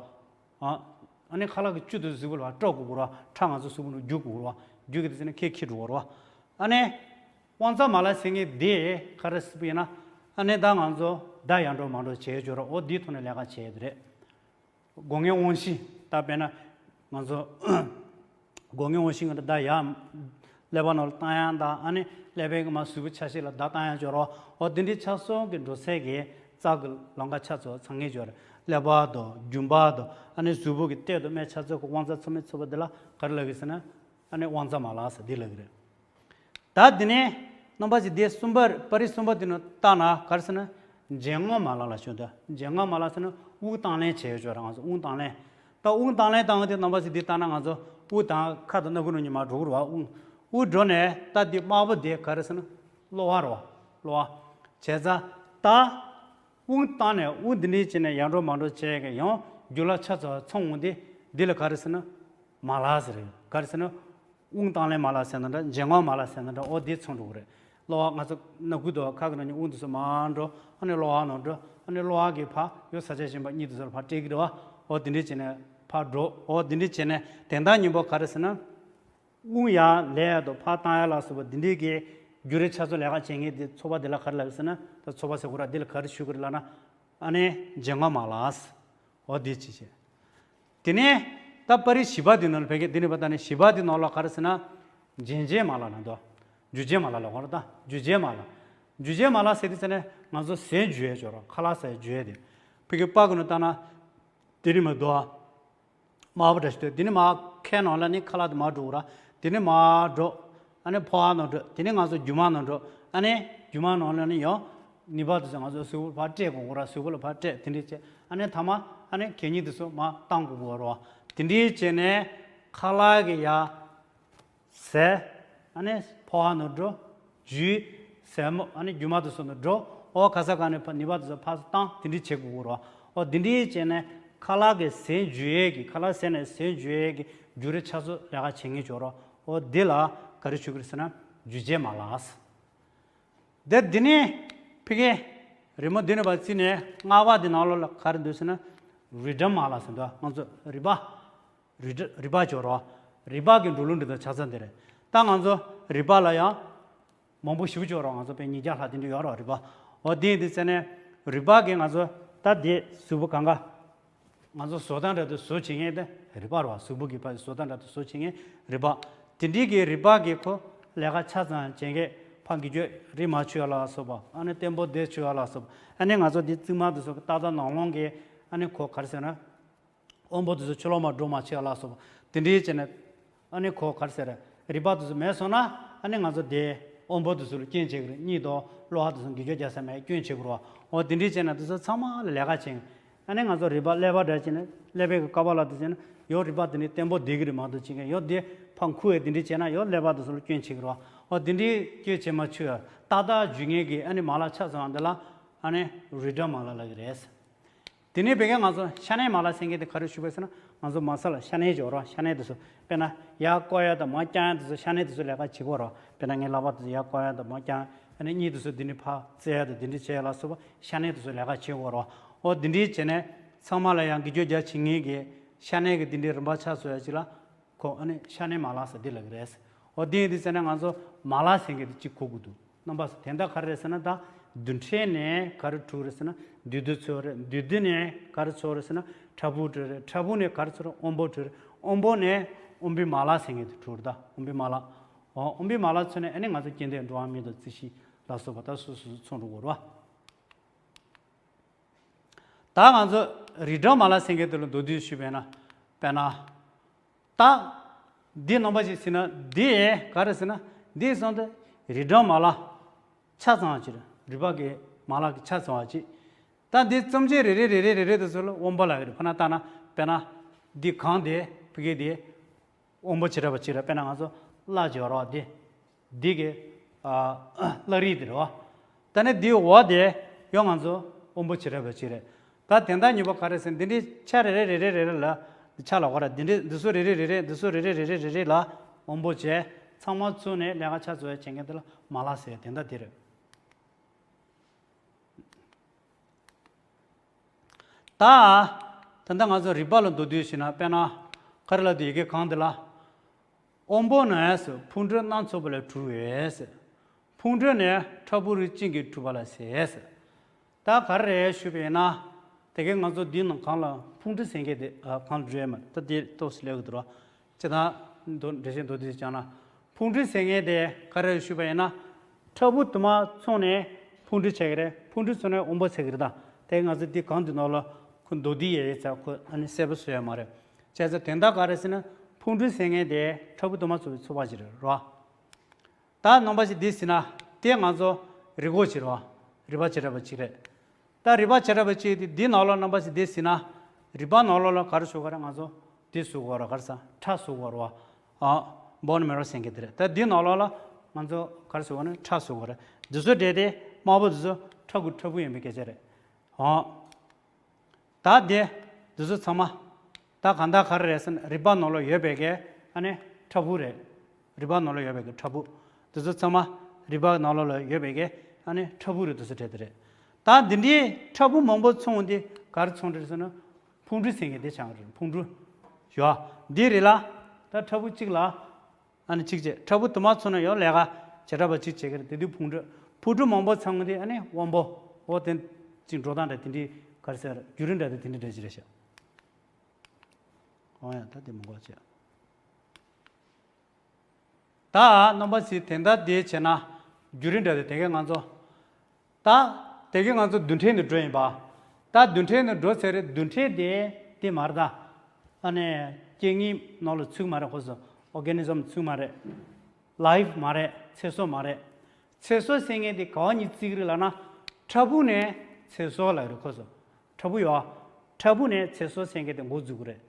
བ། ཨ་ནི་ཁ་ལག་གི་བཅུད་དེ་ཚོ་གཟུགས་པོ་ལ་ཕར་སྐྲག་དགོས་རེད་བ། ཁྲག་ང་ཚོ་གཟུགས་པོ་ནང་རྒྱུག་དགོས་རེད་བ། རྒྱུག་གི་དེ་ཚོ་ནི་ཁེ་ཁེ་འགྲོ་གི་རེད་བ། ཨ་ནི་དབང་རྩ་མ་ལག་ཟེར་མཁན་དེ་ག་རེ་ཟེར་བ་ཡིན་ན། ཨ་ནི་ད་ང་ཚོ་བརྡ་ཡར་འགྲོ་མར་འགྲོ་བྱེད་ཡས་ཅིག་ཡོད་རེད། འོ་དེའི་ཐོག་ནས་ལས་ཀ་བྱེད་ཡས་དེ་རེད། སྒོ་ལྔའི་དབང་བཞི། ད་དཔེར་ན་ང་ཚོ་སྒོ་ལྔའི་དབང་བཞི་ང་ཚོ་བརྡ་ཡར་ཀླད་པ་ནང་ལ་བཏང་ཡས་དང་། ཨ་ནི་ཀླད་པའི་གི་མར་གཟུགས་པོ་ཆ་ཤས་ལ་བརྡ་བཏང་ཡས་ཅིག་ཡོད་རེད། འོ་དེ་འདྲའི་ཆ་ཚང་གི་འགྲོ་སའི་གི་རྩ་གི་ལམ་ཁ་ཆ་ཚང་ཚང་མཁན་ཅིག་ཡོད་རེད། ཀླད་པ་དང་རྒྱུ་འབག་དང་། ཨ་ནི་གཟུགས་པོ་གི་སྟོད་དང་སྨད་ཆ་ཚང་གི་དབང་རྩ་ཚང་མའི་ཚོགས་པ་འདི་ལ་ག་རེ་ལབ་ཀྱི་ཟེར་ན། ཨ་ནི་དབང་རྩ་མ་ལག་ཟེར་འདི་ལབ་ཀྱི་རེད། ད་འདི་ནས་རྣམ་པ་ཚོས་འདི་གསུམ་པ་པར་རིས་གསུམ་པ་འདི་ནང་ལྟ་ན་ག་རེ་ཟེར་ན། འཇལ་དངོས་མ་ལག་ལབ་ཤོག་ད་འཇལ་དངོས་མ་ལག་ཟེར་ན་དབུགས་བཏང་ལེན་བྱེད་ཡས་ཅིག་ཡོད་རེད། ང་ཚོ་དབུགས་བཏང་ལེན། ད་དབུགས་བཏང་ལེན་བཏང་བ་དེ་རྣམ་པ་ཚོས་འདི་ལྟ་ན་ང་ཚོ་དབུགས་བཏང་ཁ་དང་སྣ་ཁུག་ནང་ཉི་མ་འགྲོ་གི་རེད་བ། དབུགས་དབུགས་འགྲོ་ནས་ད་འདི་དམར་པོ་དེ་ག་རེ་ཟེར་ན་གློ་བ་རེད་བ། གློ་བ། བྱས་ཙང་ད། དབུགས་བཏང་ནས་དབུགས་འདི་འདྲའི་བྱས་ནས་ཡར་འགྲོ་མར་འགྲོ་བྱས་ཀྱི་ཡང་རྒྱུ་ལོག་ཆ་ཚང་ཚོགས་འོང་དུས་འདི་ལ་ག་རེ་ཟེར་ན། མ་ལག་ཟེར་རེད། ག་རེ་ཟེར་ན། དབུགས་བཏང་ལེན་མ་ལག་ཟེར་ན་འདྲ། འཇལ་དངོས་མ་ལག་ཟེར་ན་འདྲ། འོ་འདི་ཚང་འགྲོ་གི་རེད། གློ་བ་ང་ཚོ་སྣ་ཁུག་དང་ཁ་གི་ནང་ནས་དབུགས་འདི་ཚོ་མར་འགྲོ། ཨ་ནི་གློ་བ་ནང་འགྲོ། ཨ་ནི་གློ་བ་གི་ཕར་ཡོད་ས་ཆ་གཞན་པ་གཉིས་འདི་ཚོ་ལ་ཕར་སྤྲད་ཀྱི་རེད་བ། འོ་འདི་འདྲའི་བྱས་ནས་ཕར་འགྲོ། འོ་འདི་འདྲའི་བྱས་ནས་དོན་དག་སྙིང་པོ་ག་རེ་ཟེར་ན། དབུགས་ཡར་ལེན་ཡས་དང་ཕར་བཏང་ཡས་ལ་སོགས་པ་འདི་འདྲའི་གི་རྒྱུ་རེ་ཆ་ཚང་ལས་ཀ་བྱེད་མཁན་དེ་ཚོགས་པ་འདི་ལ་ག་རེ་ལབ་ཟེར་ན། ད་ཚོགས་པ་ཟེར་དགོས་ར། འདི་ལ་ག་རེ་ཞུ་དགོས་རེད་ལབ་ན། ཨ་ནི་འཇལ་དངོས་མ་ལག་ཟེར། འོ་འདི་གཅིག་བྱས། དེ་ནས་ད་པར་རིས་བཞི་པ་འདི་ནང་ལ་ཕ་གི་འདི་ནས་ཕར་ད་ནི་བཞི་པ་འདི་ནང་ལ་ག་རེ་ཟེར་ན། འཇུ་བྱེད་མ་ལག་ལབ་འདུག་འཇུ་བྱེད་མ་ལག་ལབ་དགོས་རེད། ད་འཇུ་བྱེད་མ་ལག་འཇུ་བྱེད་མ་ལག་ཟེར་དུས་ཙ་ནས་ང་ཚོ་ཟས་འཇུ་ཡས་ཅིག་ཡོད་རེད། ཁ་ལག་ཟས་འཇུ་ཡས་དེ། ཕ་གི་པར་གི་ནང་ལྟ་ན། དེ་རིང་མ་འདུག་དམར་པོ་འདྲ་ཞིག་འདུག་འདི་ནི་མར་ཁའི་ནང་ལ་ནི་ཁ་ལག་དེ་མར་འགྲོ་གི་རེད། དེ་ནི་མར་འགྲོ། ཨ་ནི་ཕོ་བ་ནང་འགྲོ། དེ་ནི་ང་ཚོ་རྒྱུ་མ་ནང་འགྲོ། ཨ་ནི་རྒྱུ་མ་ནང་ལ་ནི་ཡང་ནུས་པ་དེ་ཚོ་ང་ཚོ་གཟུགས་པོ་ལ་ཕར་སྤྲད་དགོས་གི་རེད། གཟུགས་པོ་ལ་ཕར་སྤྲད། དེ་འདྲས་བྱས། ཨ་ནི་ཐ་མ་ཨ་ནི་གད་སྙིགས་དེ་ཚོ་མར་བཏང་དགོས་གི་རེད། དེ་འདྲས་བྱས་ནས་ཁ་ལག་གི་ཡ། ཟས། ཨ་ནི་ཕོ་བ་ནང་འགྲོ། འཇུ། ཟས་མོ་ཨ་ནི་རྒྱུ་མ་དེ་ཚོ་ནང་འགྲོ། འོ་ག་ས་ག་ནས་ཕར་ནུས་པ་དེ་ཚོ་ཕར་ཚུར་བཏང་། དེ་འདྲས་བྱེད་དགོས་གི་རེད། འོ་དེ་འདྲས་བྱས་ནས་ཁ་ལག་གི་ཟས་འཇུ་ཡས་ཀྱི། ཁ་ལག་ཟས་ནས་ཟས་འཇུ་ཡས་ཀྱི་རྒྱུ་རེ་ཆ་ཚང་ལས་ཀ་བྱེད་མཁན་ཅིག་ཡོད་རེད། འོ་འདི་ལ་ག་རེ་ཞུ་གི་རེད་ཟེར་ན་འཇུ་བྱེད་མ་ལག་ཟེར། དེ་འདི་ནས་ཕ་གི་རི་མོ་འདི་ནས་ཕར་བརྩིས་ནས་ལྔ་པ་འདི་ནང་ལོགས་ལ་ག་རེ་འདུག་ཟེར་ན། རི་སྒྲོམ་མ་ལག་ཟེར་འདུག་ང་ཚོ་རི་པ། རི་སྒྲོམ། རི་པ་ཅིག་ཡོད་རེད། རི་པ་གི་འགྲོ་ལུགས་འདི་དང་ཆ་ཚང་འདི་རེད། ད་ང་ཚོ་རི་པ་ལ་ཡང་ མང་པོ་ཞེ་པོ་ཅིག་ཡོད་རེད། ང་ཚོ་དཔེ་ཉིས་བརྒྱ་ལྷག་དེ་འདྲ་ཡོད་རེད་རུས་པ། འོ་དེ་ཡིན་དུས་ཙང་ནས་རུས་པ་གི་ང་ཚོ་ད་དེ་གཟུགས་པོ་གང་ག་ང་ཚོ་བཟོ་སྟངས་འདྲ་དེ་བཟོ་བྱེད་མཁན་དེ་རུས་པ་རེད་བ། གཟུགས་པོ་གི་ཕར་བཟོ་སྟངས་འདྲ་དེ་བཟོ་བྱེད་མཁན་རུས་པ། དེ་འདྲའི་གི་རུས་པ་གི་ཁོ་ལས་ཀ་ཆ་ཚང་བྱེད་མཁན་ཕར་འགུལ་སྐྱོད་རེད་མ་བྱེད་ཡ་ལ་སོགས་པ། ཨ་ནི་བརྟན་པོ་བསྡད་བྱེད་ཡ་ལ་སོགས་པ། ཨ་ནི་ང་ཚོ་འདི་རྩིབ་མ་དེ་ཚོ་གི་ཏག་ཏག་ནང་ལོགས་ཀྱི་ཨ་ནི་ཁོ་ག་རེ་ཟེར་ན། དབང་པོ་དེ་ཚོ་ཕྱི་ལོགས་མར་འགྲོ་མ་བྱེད་ཡ་ལ་སོགས་པ་དེ་འདྲའི་བྱས་ནས། ཨ་ནི་ཁོ་ག་རེ་ཟེར། རུས་པ་དེ་ཚོ་མེད་སོང་ན་ཨ་ནི་ང་ཚོ་དེ་དབང་པོ་དེ་ཚོ་ལ་སྐྱོན་བྱེད་ཀྱི་རེད། གཉིད་དང་གློ་བ་དེ་ཚོ་འགུལ་སྐྱོད་རྒྱག་ས་མེད། སྐྱོན་བྱེད་ཀྱི་རེད་བ། འོ་དེ་འདྲའི་བྱས་ན་དེ་ཚོ་ཚང་མ་ལ་ལས་ཀ་བྱེད། ཨ་ནི་ང་ཚོ་རུས་པ་ཀླད་པ་འདྲ་བྱས་ནས་ཀླད་པའི་གི་ཀ་པ་ལ་དེ་བྱས་ན་ཡང་རུས་པ་དེ་ནི་བརྟན་པོ་བསྡད་ཀྱི་རེད་མ་གཏོགས་བྱེད་མཁན་ཡང་དེ་ཕར་འཁུར་བའི་དེ་འདྲའི་བྱས་ན་ཡང་ཀླད་པ་དེ་ཚོ་ལ་སྐྱོན་བྱེད་ཀྱི་རེད་བ། འོ་དེ་འདྲའི་སྐྱོན་བྱེད་མ་བཅུག་ཡ་ཏག་ཏག་འཇུ་མཁན་གྱི་ཨ་ནི་མ་ལག་ཆ་ཚང་བ་འདི་ལ་ཨ་ནི་རུས་སྒྲ་མ་ལག་ལབ་ཀྱི་རེད། དེ་ནས་བོད་སྐད་ང་ཚོ་ཤ་གནད་མ་ལག་ཟེར་མཁན་དེ་ག་རེ་ཞུ་བ་ཟེར་ན། ང་ཚོ་མ་ས་ལ་ཤ་གནད་འཇོག་རོགས། ཤ་གནད་དེ་ཚོ་དཔེར་ན་ཡར་བཀོག་ཡ་དང་མར་བརྐྱང་ཡ་དེ་ཚོ་ཤ་གནད་དེ་ཚོ་ལས་ཀ་བྱེད་དགོས་རོགས། དཔེར་ན་ངའི་ལག་པ་དེ་ཚོ་ཡར་བཀོག་ཡ་དང་མར་བརྐྱང་ཡ། ཨ་ནི་གཉིད་དེ་ཚོ་འདི་ནས་ཕར་བཙལ་ཡ་དང་འདི་འདྲ་བྱེད་ཡ་ལ་སོགས་པ་ཤ་གནད་དེ་ཚོ་ལས་ཀ་བྱེད་དགོས་རོགས། འོ་འདི་འདྲའི་བྱས་ནས་ཚང་མ་ལ་ཡང་འགུལ་སྐྱོད་རྒྱག་བྱེད་མཁན་གྱི་ཤ་གནད་ཀྱི་འདི་འདྲའི་རིམ་པ་ཆ་ཚང་བ་ཅིག་ལ། ཁོ་ཨ་ནི་ཤ་གནད་མ་ལག་ཟེར་འདི་ལབ་ཀྱི་རེད། འོ་འདི་ཡིན་དུས་ཙང་ནས་ང་ཚོ་མ་ལག་ཟེར་མཁན་དེ་གཅིག་གོ་དགོས་འདུག་རྣམ་པ་ཚོ་དེ་འདྲ་ག་རེ་རེད་ཟེར་ན། ད་རྡུལ་ཕྲན་ནས་ག་རེ་གྲུབ་རེད་ཟེར་ན། རྡུལ་རྡུལ་ཚོགས་རེད། རྡུལ་རྡུལ་ནས་ག་རེ་ཚོགས་རེད་ཟེར་ན། ཕྲ་ཕུང་གྲུབ་རེད། ཕྲ་ཕུང་ནས་ག་རེ་ཚོགས་རེད། དབང་པོ་གྲུབ་རེད། དབང་པོ་ནས་དབང་པོའི་མ་ལག་ཟེར་མཁན་དེ་གྲུབ་རེད། ད་དབང་པོའི་མ་ལག་འོ་དབང་པོའི་མ་ལག་ཚོགས་ནས་ཨ་ནི་ང་ཚོ་སྐྱེ་ལྡན་འགྲོ་བ་མི་དང་རྩི་ཤིང་ལ་སོགས་པ་ད་སོ་སོ་སོ་ཚོགས་འགྲོ་དགོས་རེད་བ། ད་ང་ཚོ་རིགས་གྲོགས་མ་ལག་ཟེར་མཁན་དེ་ལ་མདོར་བསྡུས་ཞུས་པས་ན། དཔེར་ན། ད། འདི་རྣམ་པ་ཞིག་ཟེར་ན་འདི་ག་རེ་ཟེར་ན། འདི་སོང་སྟེ་རིགས་གྲོགས་མ་ལག་ཆ་ཚང་བ་ཅིག་རེད། རུས་པ་གི་མ་ལག་གི་ཆ་ཚང་བ་ཅིག་ད་འདི་རྩོམ་ཆས་རེ་རེ་རེ་རེ་རེ་རེ་དེ་ཚོ་ལ་དབང་པོ་ལབ་ཀྱི་རེད། ཕ་ན་ལྟ་ན་དཔེར་ན། འདི་གང་དེ་ཕ་གི་དེ། དབང་པོ་བྱེ་བྲག་པ་གཅིག་རེད། དཔེར་ན་ང་ཚོ་བརླ་བྱེད་པ་རོ། འདི། འདི་གི་ཨ་བརླ་རིས་འདི་རེད་བ། ད་ནི་འདིའི་འོག་དེ་ཡང་ང་ཚོ་དབང་པོ་བྱེ་བྲག་པ་གཅིག་རེད། ད་དེ་འདྲ་གཉིས་པོ་ག་རེ་ཟེར། འདི་འདྲའི་ཆ་རེ་རེ་རེ་རེ་རེ་རེ་ལ་ཆ་ལ་གོ་ར། འདི་འདྲའི་འདི་ཚོ་རེ་རེ་རེ་རེ་འདི་ཚོ་རེ་རེ་རེ་རེ་རེ་རེ་ལ་དབང་པོ་བྱས། ཚང་མ་ཚུགས་ནས་ལས་ཀ་ཆ་ཚང་བའི་བྱེད་མཁན་དེ་ལ་མ་ལག་ཟེར། དེ་འདྲ་དེ་རེད། ད། ད་ལྟ་ང་ཚོ་རིག་པ་ལ་མདོར་བསྡུས་ཞུས་ན། དཔེར་ན། ག་རེ་ལབ་དུས་ཡི་གེ་གང་དེ་ལ། དབང་པོ་ནི་ཕུང་འདྲེན་སྣ་ཚོགས་པ་ལས་གྲུབ་པས། ཕུང་འདྲེན་ནི་ཕྲ་ཕུང་རིགས་གཅིག་གིས་གྲུབ་པ་ལ་ཟེར། ད་ག་རེ་རེད་ཞུས་པས་ན། དེ་གའི་ང་ཚོ་འདི་ནང་གང་ལ་ཕུང་འདྲེན་ཟེར་མཁན་དེ་ཨ་གང་ལ་འགྲོ་ཡ་མ་རེད། ད་དེ་ཏོག་ཙམ་ལས་ཀྱི་འདུག་ར། ཅེ་ད་འགྲེལ་བཤད་མདོར་བསྡུས་ཀྱང་ན། ཕུང་འདྲེན་ཟེར་མཁན་དེ་ག་རེ་ཞུས་པ་ཡིན་ན། ཕྲ་ཕུང་དུ་མ་ཚང་ནས་ཕུང་འདྲེན་བྱེད་ཀྱི་རེད། ཕུང་འདྲེན་ཚང་ནས་དབང་པོ་ཚང་གི་རེད། ད་དེ་ང་ཚོ་འདི་གང་འདི་ནང་ལ་ཁོ་མདོར་བསྡུས་ཡས་ཡས་ཚ་ཁོ་ཨ་ནི་གསལ་པོ་བཟོ་ཡ་མ་རེད། བྱས་ཙང་དོན་དག་ག་རེ་ཟེར་ན། ཕུང་འདྲེན་ཟེར་མཁན་དེ་ཕྲ་ཕུང་དུ་མ་ཚང་བའི་ཚོགས་པ་ཞིག་རེད་རོ། ད་རྣམ་པ་ཞིག་འདི་ཟེར་ན། དེ་ང་ཚོ་རིག་གོ་ཞིག་རེད་བ། རིག་པ་བྱེ་བྲག་པ་གཅིག་རེད། ད་རིག་པ་བྱེ་བྲག་པ་གཅིག་དེ་འདི་ནང་ལོགས་རྣམ་པ་ཞིག་འདི་ཟེར་ན། རིག་པ་ནང་ལོགས་ལ་ག་རེ་ཞུ་ག་རེ། ང་ཚོ་འདི་ཞུ་ག་རེ། ག་རེ་ཟ་ཁྲག་ཞུ་ག་རེ་བ། ཨ་བོན་མེ་རོ་ཟེར་མཁན་དེ་རེད། ད་འདི་ནང་ལོགས་ལ་ང་ཚོ་ག་རེ་ཞུ་ག་རེ། ཁྲག་ཞུ་ག་རེ། འདི་ཚོ་འདྲེས་ཏེ་དམར་པོ་འདི་ཚོ་ཕྲ་ཕུང་ཕྲ་ཕུང་ཡིན་པའི་སྐད་ཆ་རེད། ཨ། ད་དེ། འདི་ཚོ་ཚང་མ། ད་གང་ལྟར་ག་རེ་རེད་ཟེར་ན། རིག་པ་ནང་ལ་ཡོད་པའི་གི་ཨ་ནི་ཕྲ་ཕུང་རེད། རིག་པ་ནང་ལ་ཡོད་པའི་གི་ཕྲ་ཕུང་། འདི་ཚོ་ཚང་མ་རིག་པ་ནང་ལ་ཡོད་པའི་གི་ཨ་ནི་ཕྲ་ཕུང་རེད། འདི་ཚོ་གྲས་དེ་རེད། ད་འདི་འདྲའི་ཕྲ་ཕུང་མང་པོ་ཚང་འདི་ག་རེ་ཚང་རེད་ཟེར་ན། ཕུང་འདྲེན་ཟེར་མཁན་དེ་ཆགས་རེད། ཕུང་འདྲེན། ཡོ། འདི་རེད་ལ། ད་ཕྲ་ཕུང་གཅིག་ལ། ཨ་ནི་གཅིག་བྱས། ཕྲ་ཕུང་དུ་མ་ཚང་ནས་ཡང་ལས་ཀ་བྱེ་བྲག་པ་གཅིག་བྱེད་ཀྱི་རེད། དེ་དུས་ཕུང་འདྲེན། ཕུང་འདྲེན་མང་པོ་ཚང་དེ་ཨ་ནི་དབང་པོ། འོ་དེ་གཅིག་འགྲོ་སྟངས་རེད། དེ་འདྲའི་ག་རེ་ཟེར། བརྒྱུད་རིམ་འདྲ་དེ་དེ་འདྲའི་འདྲ་ཅིག་རེད་ཤག་འོ་ཡ། ད་དེ་མི་དགོས་བྱས། ད་རྣམ་པ་ཚོས་དེ་འདྲ་དེ་བྱས་ན། བརྒྱུད་རིམ་འདྲ་དེ་དེ་གས་ང་ཚོ། ད། དེ་གས་ང་ཚོ་རྡུལ་ཕྲན་དུ་འགྲོ་ཡིན་པ། ད་རྡུལ་ཕྲན་དུ་འགྲོ་ཚར་རེད། རྡུལ་ཕྲན་དེ་དེ་མ་རེད་ད། ཨ་ནི་རྐྱེན་ངན་ནང་ལ་ཚུད་མ་རེད། ཁོ་ཚོ་ཨོར་གེ་ནི་ཛམ་ཚུད་མ་རེད། ལའིབ་མ་རེད། ཚེ་སྲོག་མ་རེད། ཚེ་སྲོག་ཟེར་མཁན་དེ་ག་བ་ནས་བརྩི་གི་རེད་ལབ་ན། ཕྲ་ཕུང་ནས་ཚེ་སྲོག་ལབ་རེད། ཁོ་ཚོ་ཕྲ་ཕུང་ཡོད། ཕྲ་ཕུང་ནས་ཚེ་སྲོག་ཟེར་མཁན་དེ་འགོ་འཛུགས་གི་རེད།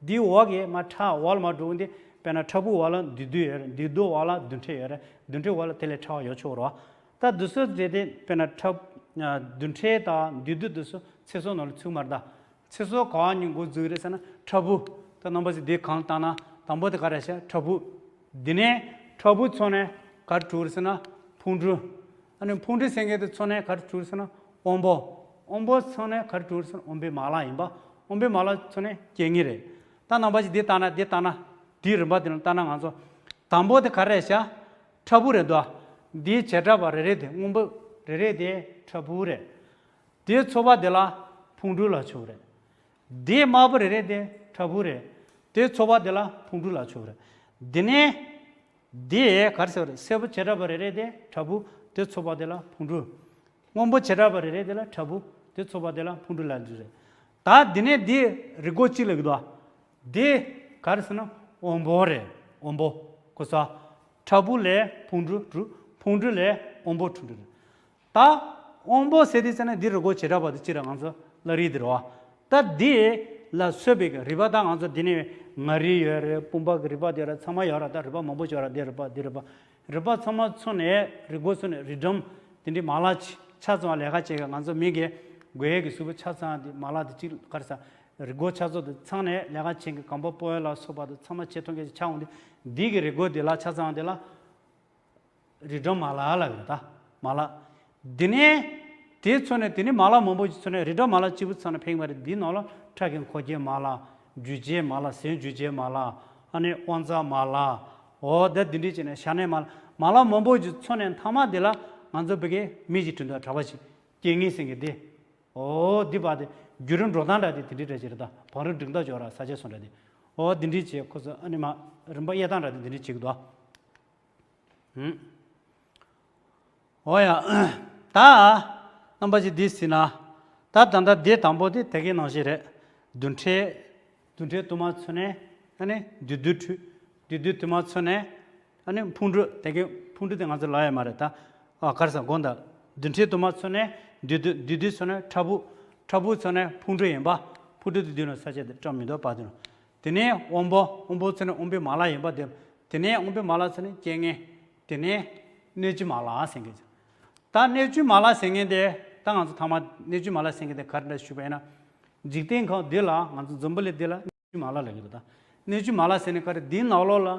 འདིའི་འོག་གི་མར་ཁྲག་འོག་ལ་མར་འགྲོ་འདི། དཔེར་ན་ཕྲ་ཕུང་འོག་ལ་རྡུལ་རྡུལ་ཡོད་རེད། རྡུལ་རྡུལ་འོག་ལ་རྡུལ་ཕྲན་ཡོད་རེད། རྡུལ་ཕྲན་འོག་ལ་དེ་ལས་ཕྲ་བ་ཡོད་ཆོག་རེད་བ། ད་འདི་ཚོ་དེ་དེ་དཔེར་ན་ཕྲ། རྡུལ་ཕྲན་དང་རྡུལ་རྡུལ་འདི་ཚོ་ཚེ་སྲོག་ནང་ལ་ཚུད་མ་རེད་ད། ཚེ་སྲོག་ག་བ་ནས་འགོ་འཛུགས་རེད་ཟེར་ན་ཕྲ་ཕུང་། ད་རྣམ་པ་ཚོས་འདི་གང་ལྟར་ན་དང་པོ་དེ་ག་རེ་བྱ། ཕྲ་ཕུང་། འདི་ནས་ཕྲ་ཕུང་ཚང་ནས་ག་རེ་གྲུབ་རེད་ཟེར་ན་ཕུང་འདྲེན། ཨ་ནི་ཕུང་འདྲེན་ཟེར་མཁན་དེ་ཚང་ནས་ག་རེ་གྲུབ་ཟེར་ན་དབང་པོ། དབང་པོ་ཚང་ནས་ག་རེ་གྲུབ་ཟེར་ན་དབང་པོའི་མ་ལག་ཡིན་པ། དབང་པོའི་མ་ལག་ཚང་ནས་རྐྱེན་ངན་རེད། ད་རྣམ་པ་ཞིག་འདི་ལྟ་ན་འདི་ལྟ་ན། འདིའི་རིམ་པ་དེ་ལ་ལྟ་ན་ང་ཚོ། དང་པོ་དེ་ག་རེ་བྱ། ཕྲ་ཕུང་རེད་འདུག་འདིའི་བྱེ་བྲག་པ་རེ་རེ་དེ། སྔོན་པོ་རེ་རེ་དེ་ཕྲ་ཕུང་རེད། དེའི་ཚོགས་པ་དེ་ལ་ཕུང་འབྲུ་ལབ་ཆོག་རེད། དེའི་དམར་པོ་རེ་རེ་དེ་ཕྲ་ཕུང་རེད། དེའི་ཚོགས་པ་དེ་ལ་ཕུང་འབྲུ་ལབ་ཆོག་རེད། དེ་ནས་དེ་ག་རེ་ཟེར་བ་རེད། སེར་པོ་བྱེ་བྲག་པ་རེ་རེ་དེ་ཕྲ་ཕུང་། དེའི་ཚོགས་པ་དེ་ལ་ཕུང་འབྲུ། སྔོན་པོ་བྱེ་བྲག་པ་རེ་རེ་དེ་ལ་ཕྲ་ཕུང་། དེའི་ཚོགས་པ་དེ་ལ་ཕུང་འབྲུ་ལབ་འདི་རེད། ད་དེ་ནས་དེ་རིགས་སྒོ་གཅིག་ལ་གི་འདུག་དེ་ག་རེ་ཟེར་ན་དབང་པོ་རེད། དབང་པོ་གོ་ས། ཕྲ་ཕུང་ལས་ཕུང་འབྲུ་གྲུབ། ཕུང་འབྲུ་ལས་དབང་པོ་འབྲུ་རེད། ད་དབང་པོ་ཟེར་དུས་ཙ་ན་འདི་རིགས་སྒོ་བྱེ་བྲག་པ་དེ་གཅིག་ར་ང་ཚོ་ལ་རིགས་དེ་རེད་བ། ད་འདི་ལ་སོགས་པའི་གི་རིག་པ། ད་ང་ཚོ་འདི་ནས་མངའ་རིས་ཡོད་རེད། དཔུང་པ་གི་རིག་པ་དེ་ར་ཚང་མ་ཡོད་ར། ད་རིག་པ་མང་པོ་ཡོད་ར། འདི་རིག་པ་འདི་རིག་པ། རིག་པ་ཚང་མ་ཚོ་ནས་རིགས་སྒོ་ཚོ་ནས་རིགས་སྒྲོམ་དེ་འདྲའི་མ་ལག་ཆ་ཚང་ལས་ཀ་བྱེད་གི། ང་ཚོ་མི་གི་དགོས་ཡས་ཀྱི་གཟུགས་པོ་ཆ་ཚང་དེ་མ་ལག་དེ་གཅིག་ག་རེ་ཟ། རིགས་སྒོ་ཆ་ཚང་དེ་ཚང་ནས་ལས་ཀ་བྱེད་གི། རྐང་པ་སྤོ་ཡས་ལ་སོགས་པ་དེ་ཚང་མ་བྱེད་ཐུབ་མཁན་ཅིག་ཆགས་འོང་དུས། འདི་གི་རིགས་སྒོ་དེ་ལ་ཆ་ཚང་དེ་ལ་རིགས་སྒྲོམ་མ་ལག་ལབ་ཀྱི་རེད། ད་མ་ལག་དེ་ནས་དེ་ཚོ་ནས་དེ་ནས་མ་ལག་མང་པོ་ཞིག་ཚོ་ནས། རིགས་སྒྲོམ་མ་ལག་གཅིག་པུ་ཚང་ནས་ཕན་གྱི་མ་རེད། འདིའི་ནང་ལ་ཁྲག་གི་འཁོར་སྐྱོད་མ་ལག། འཇུ་བྱེད་མ་ལག། ཟས་འཇུ་བྱེད་མ་ལག། ཨ་ནི་དབང་རྩ་མ་ལག། འོ་ད་འདི་འདྲའི་བྱས་ནས་ཤ་གནད་མ་ལག། མ་ལག་མང་པོ་ཞིག་ཚོ་ནས་མཐའ་མ་དེ་ལ་ང་ཚོ་བོད་སྐད་མི་ཞིག་བྲིས་འདུག་གྲྭ་པ་ཞིག་རྐྱེན་ངན་ཟེར་མཁན་དེ། འོ་འདི་བ་དེ་བརྒྱུད་རིམ་འགྲོ་སྟངས་འདྲ་དེ་དེ་འདྲའི་འདྲ་ཅིག་རེད། ད་བང་རིམ་སྒྲིག་སྟངས་ཅིག་ཡོད་ར། ས་ཆ་སོང་འདྲ་དེ། འོ་འདི་འདྲའི་བྱས་ཁོ་ཚོ་ཨ་ནི་མ་རིམ་པ་དབྱེ་སྟངས་འདྲ་དེ་འདི་འདྲའི་བྱེད་ཀྱི་འདུག་ཨ། ཧུམ། འོ་ཡ། ད་རྣམ་པ་ཅིག་འདི་ཟིན་ན། ད་ད་ལྟ་འདི་དང་པོ་དེ་དེ་གའི་ནང་བཞིན་རེད། རྡུལ་ཕྲན། རྡུལ་ཕྲན་དུ་མ་ཚོ་ནས། ཨ་ནི་བདུད་འདུལ་འཕྲུལ། བདུད་འདུལ་དུ་མ་ཚོ་ནས། ཨ་ནི་ཕུང་འབྲུ། དེ་གའི་ཕུང་འབྲུ་དེ་ང་ཚོ་ལབ་ཡ་མ་རེད་ད། ཨ་ག་རེ་ཟ། དགོངས་དག་རྡུལ་ཕྲན་དུ་མ་ཚོ་ནས་བདུད་འདུལ། བདུད་འདུལ་ཚོ་ནས་ཕྲ་ཕུང་། ཕྲ་ཕུང་ཚོ་ནས་ཕུང་འབྲུ་ཡིན་པ། ཕུང་འབྲུ་དེ་བསྡུས་ན་ས་ཆ་དེ་བཀྲམ་མི་འདུག་པ་དེ་ནོ། དེ་ནས་དབང་པོ། དབང་པོ་ཚོ་ནས་དབང་པོའི་མ་ལག་ཡིན་པ་དེ། དེ་ནས་དབང་པོའི་མ་ལག་ཚོ་ནས་རྐྱེན་ངན། དེ་ནས་སྣོད་བཅུད་མ་ལག་ཟེར་མཁན་ཅིག་ད་སྣོད་བཅུད་མ་ལག་ཟེར་མཁན་དེ། ད་ང་ཚོ་ཐ་མ་སྣོད་བཅུད་མ་ལག་ཟེར་མཁན་དེ་ག་རེ་འདྲ་ཞུས་པ་ཡིན་ན། འཇིག་རྟེན་ཁམས་འདི་ལ། ང་ཚོ་འཛམ་བུ་གླིང་འདི་ལ་སྣོད་བཅུད་མ་ལག་ལབ་ཀྱི་འདུག་ད་སྣོད་བཅུད་མ་ལག་ཟེར་ནས་ག་རེ། འདིའི་ནང་ལོགས་ལ་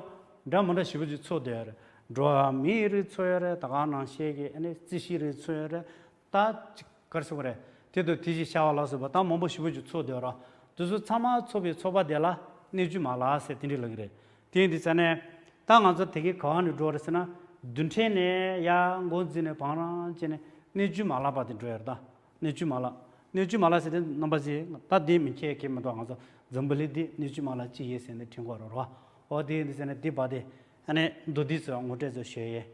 འདྲ་མི་འདྲ་ཞེ་པོ་ཅིག་ཚུད་བསྡད་ཡོད་རེད། འགྲོ་བ་མིའི་རིགས་ཚུད་ཡོད་རེད། ད་ག་ནང་བཞིན་གྱི་ཨ་ནི་རྩི་ཤིང་རིགས་ཚུད་ཡོད་རེད། ད་ཅིག་ག་རེ་ཟེར་དགོས་རེད། དེ་དང་དེ་བཞིན་གཤེགས་པ་ལ་སོགས་པ་ད་མང་པོ་ཞེ་པོ་ཅིག་ཚུད་བསྡད་ཡོད་རེད། དེ་ཚོ་ཚང་མ་ཚོགས་པའི་ཚོགས་པ་དེ་ལ་སྣོད་བཅུད་མ་ལག་ཟེར་དེ་འདྲ་ལབ་ཀྱི་རེད། དེ་ཡིན་དུས་ཙ་ནས་ད་ང་ཚོ་དེ་གའི་ག་བ་ནས་འགྲོ་རེད་ཟེར་ན། རྡུལ་ཕྲན་ནས་ཡར་འགོ་འཛིན་ནས་བང་རང་བྱས་ནས་སྣོད་བཅུད་མ་ལག་བར་དུ་འགྲོ་ཡ་རེད། ད་སྣོད་བཅུད་མ་ལག་སྣོད་བཅུད་མ་ལག་ཟེར་དེ་རྣམ་པ་ཚོས་ད་འདི་མི་མཁྱེན་མཁན་མི་འདུག་ང་ཚོ་འཛམ་བུ་གླིང་འདི་སྣོད་བཅུད་མ་ལག་གཅིག་ཡིན་ཟེར་ནས་དྲན་དགོས་རེད་བ། འོ་དེ་ཡིན་དུས་ཙ་ནས་འདི་བར་དེ་ཨ་ནི་མདོར་བསྡུས་ཚོ་ངོ་སྤྲོད་ཚོ་ཞུ་ཡས།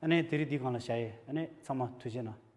ཨ་ནི་དེ་རིང་འདི་སྒང་ལ་བཞག་ཡས། ཨ་ནི་ཚང་མ་ཐུགས་རྗེ་གནང་།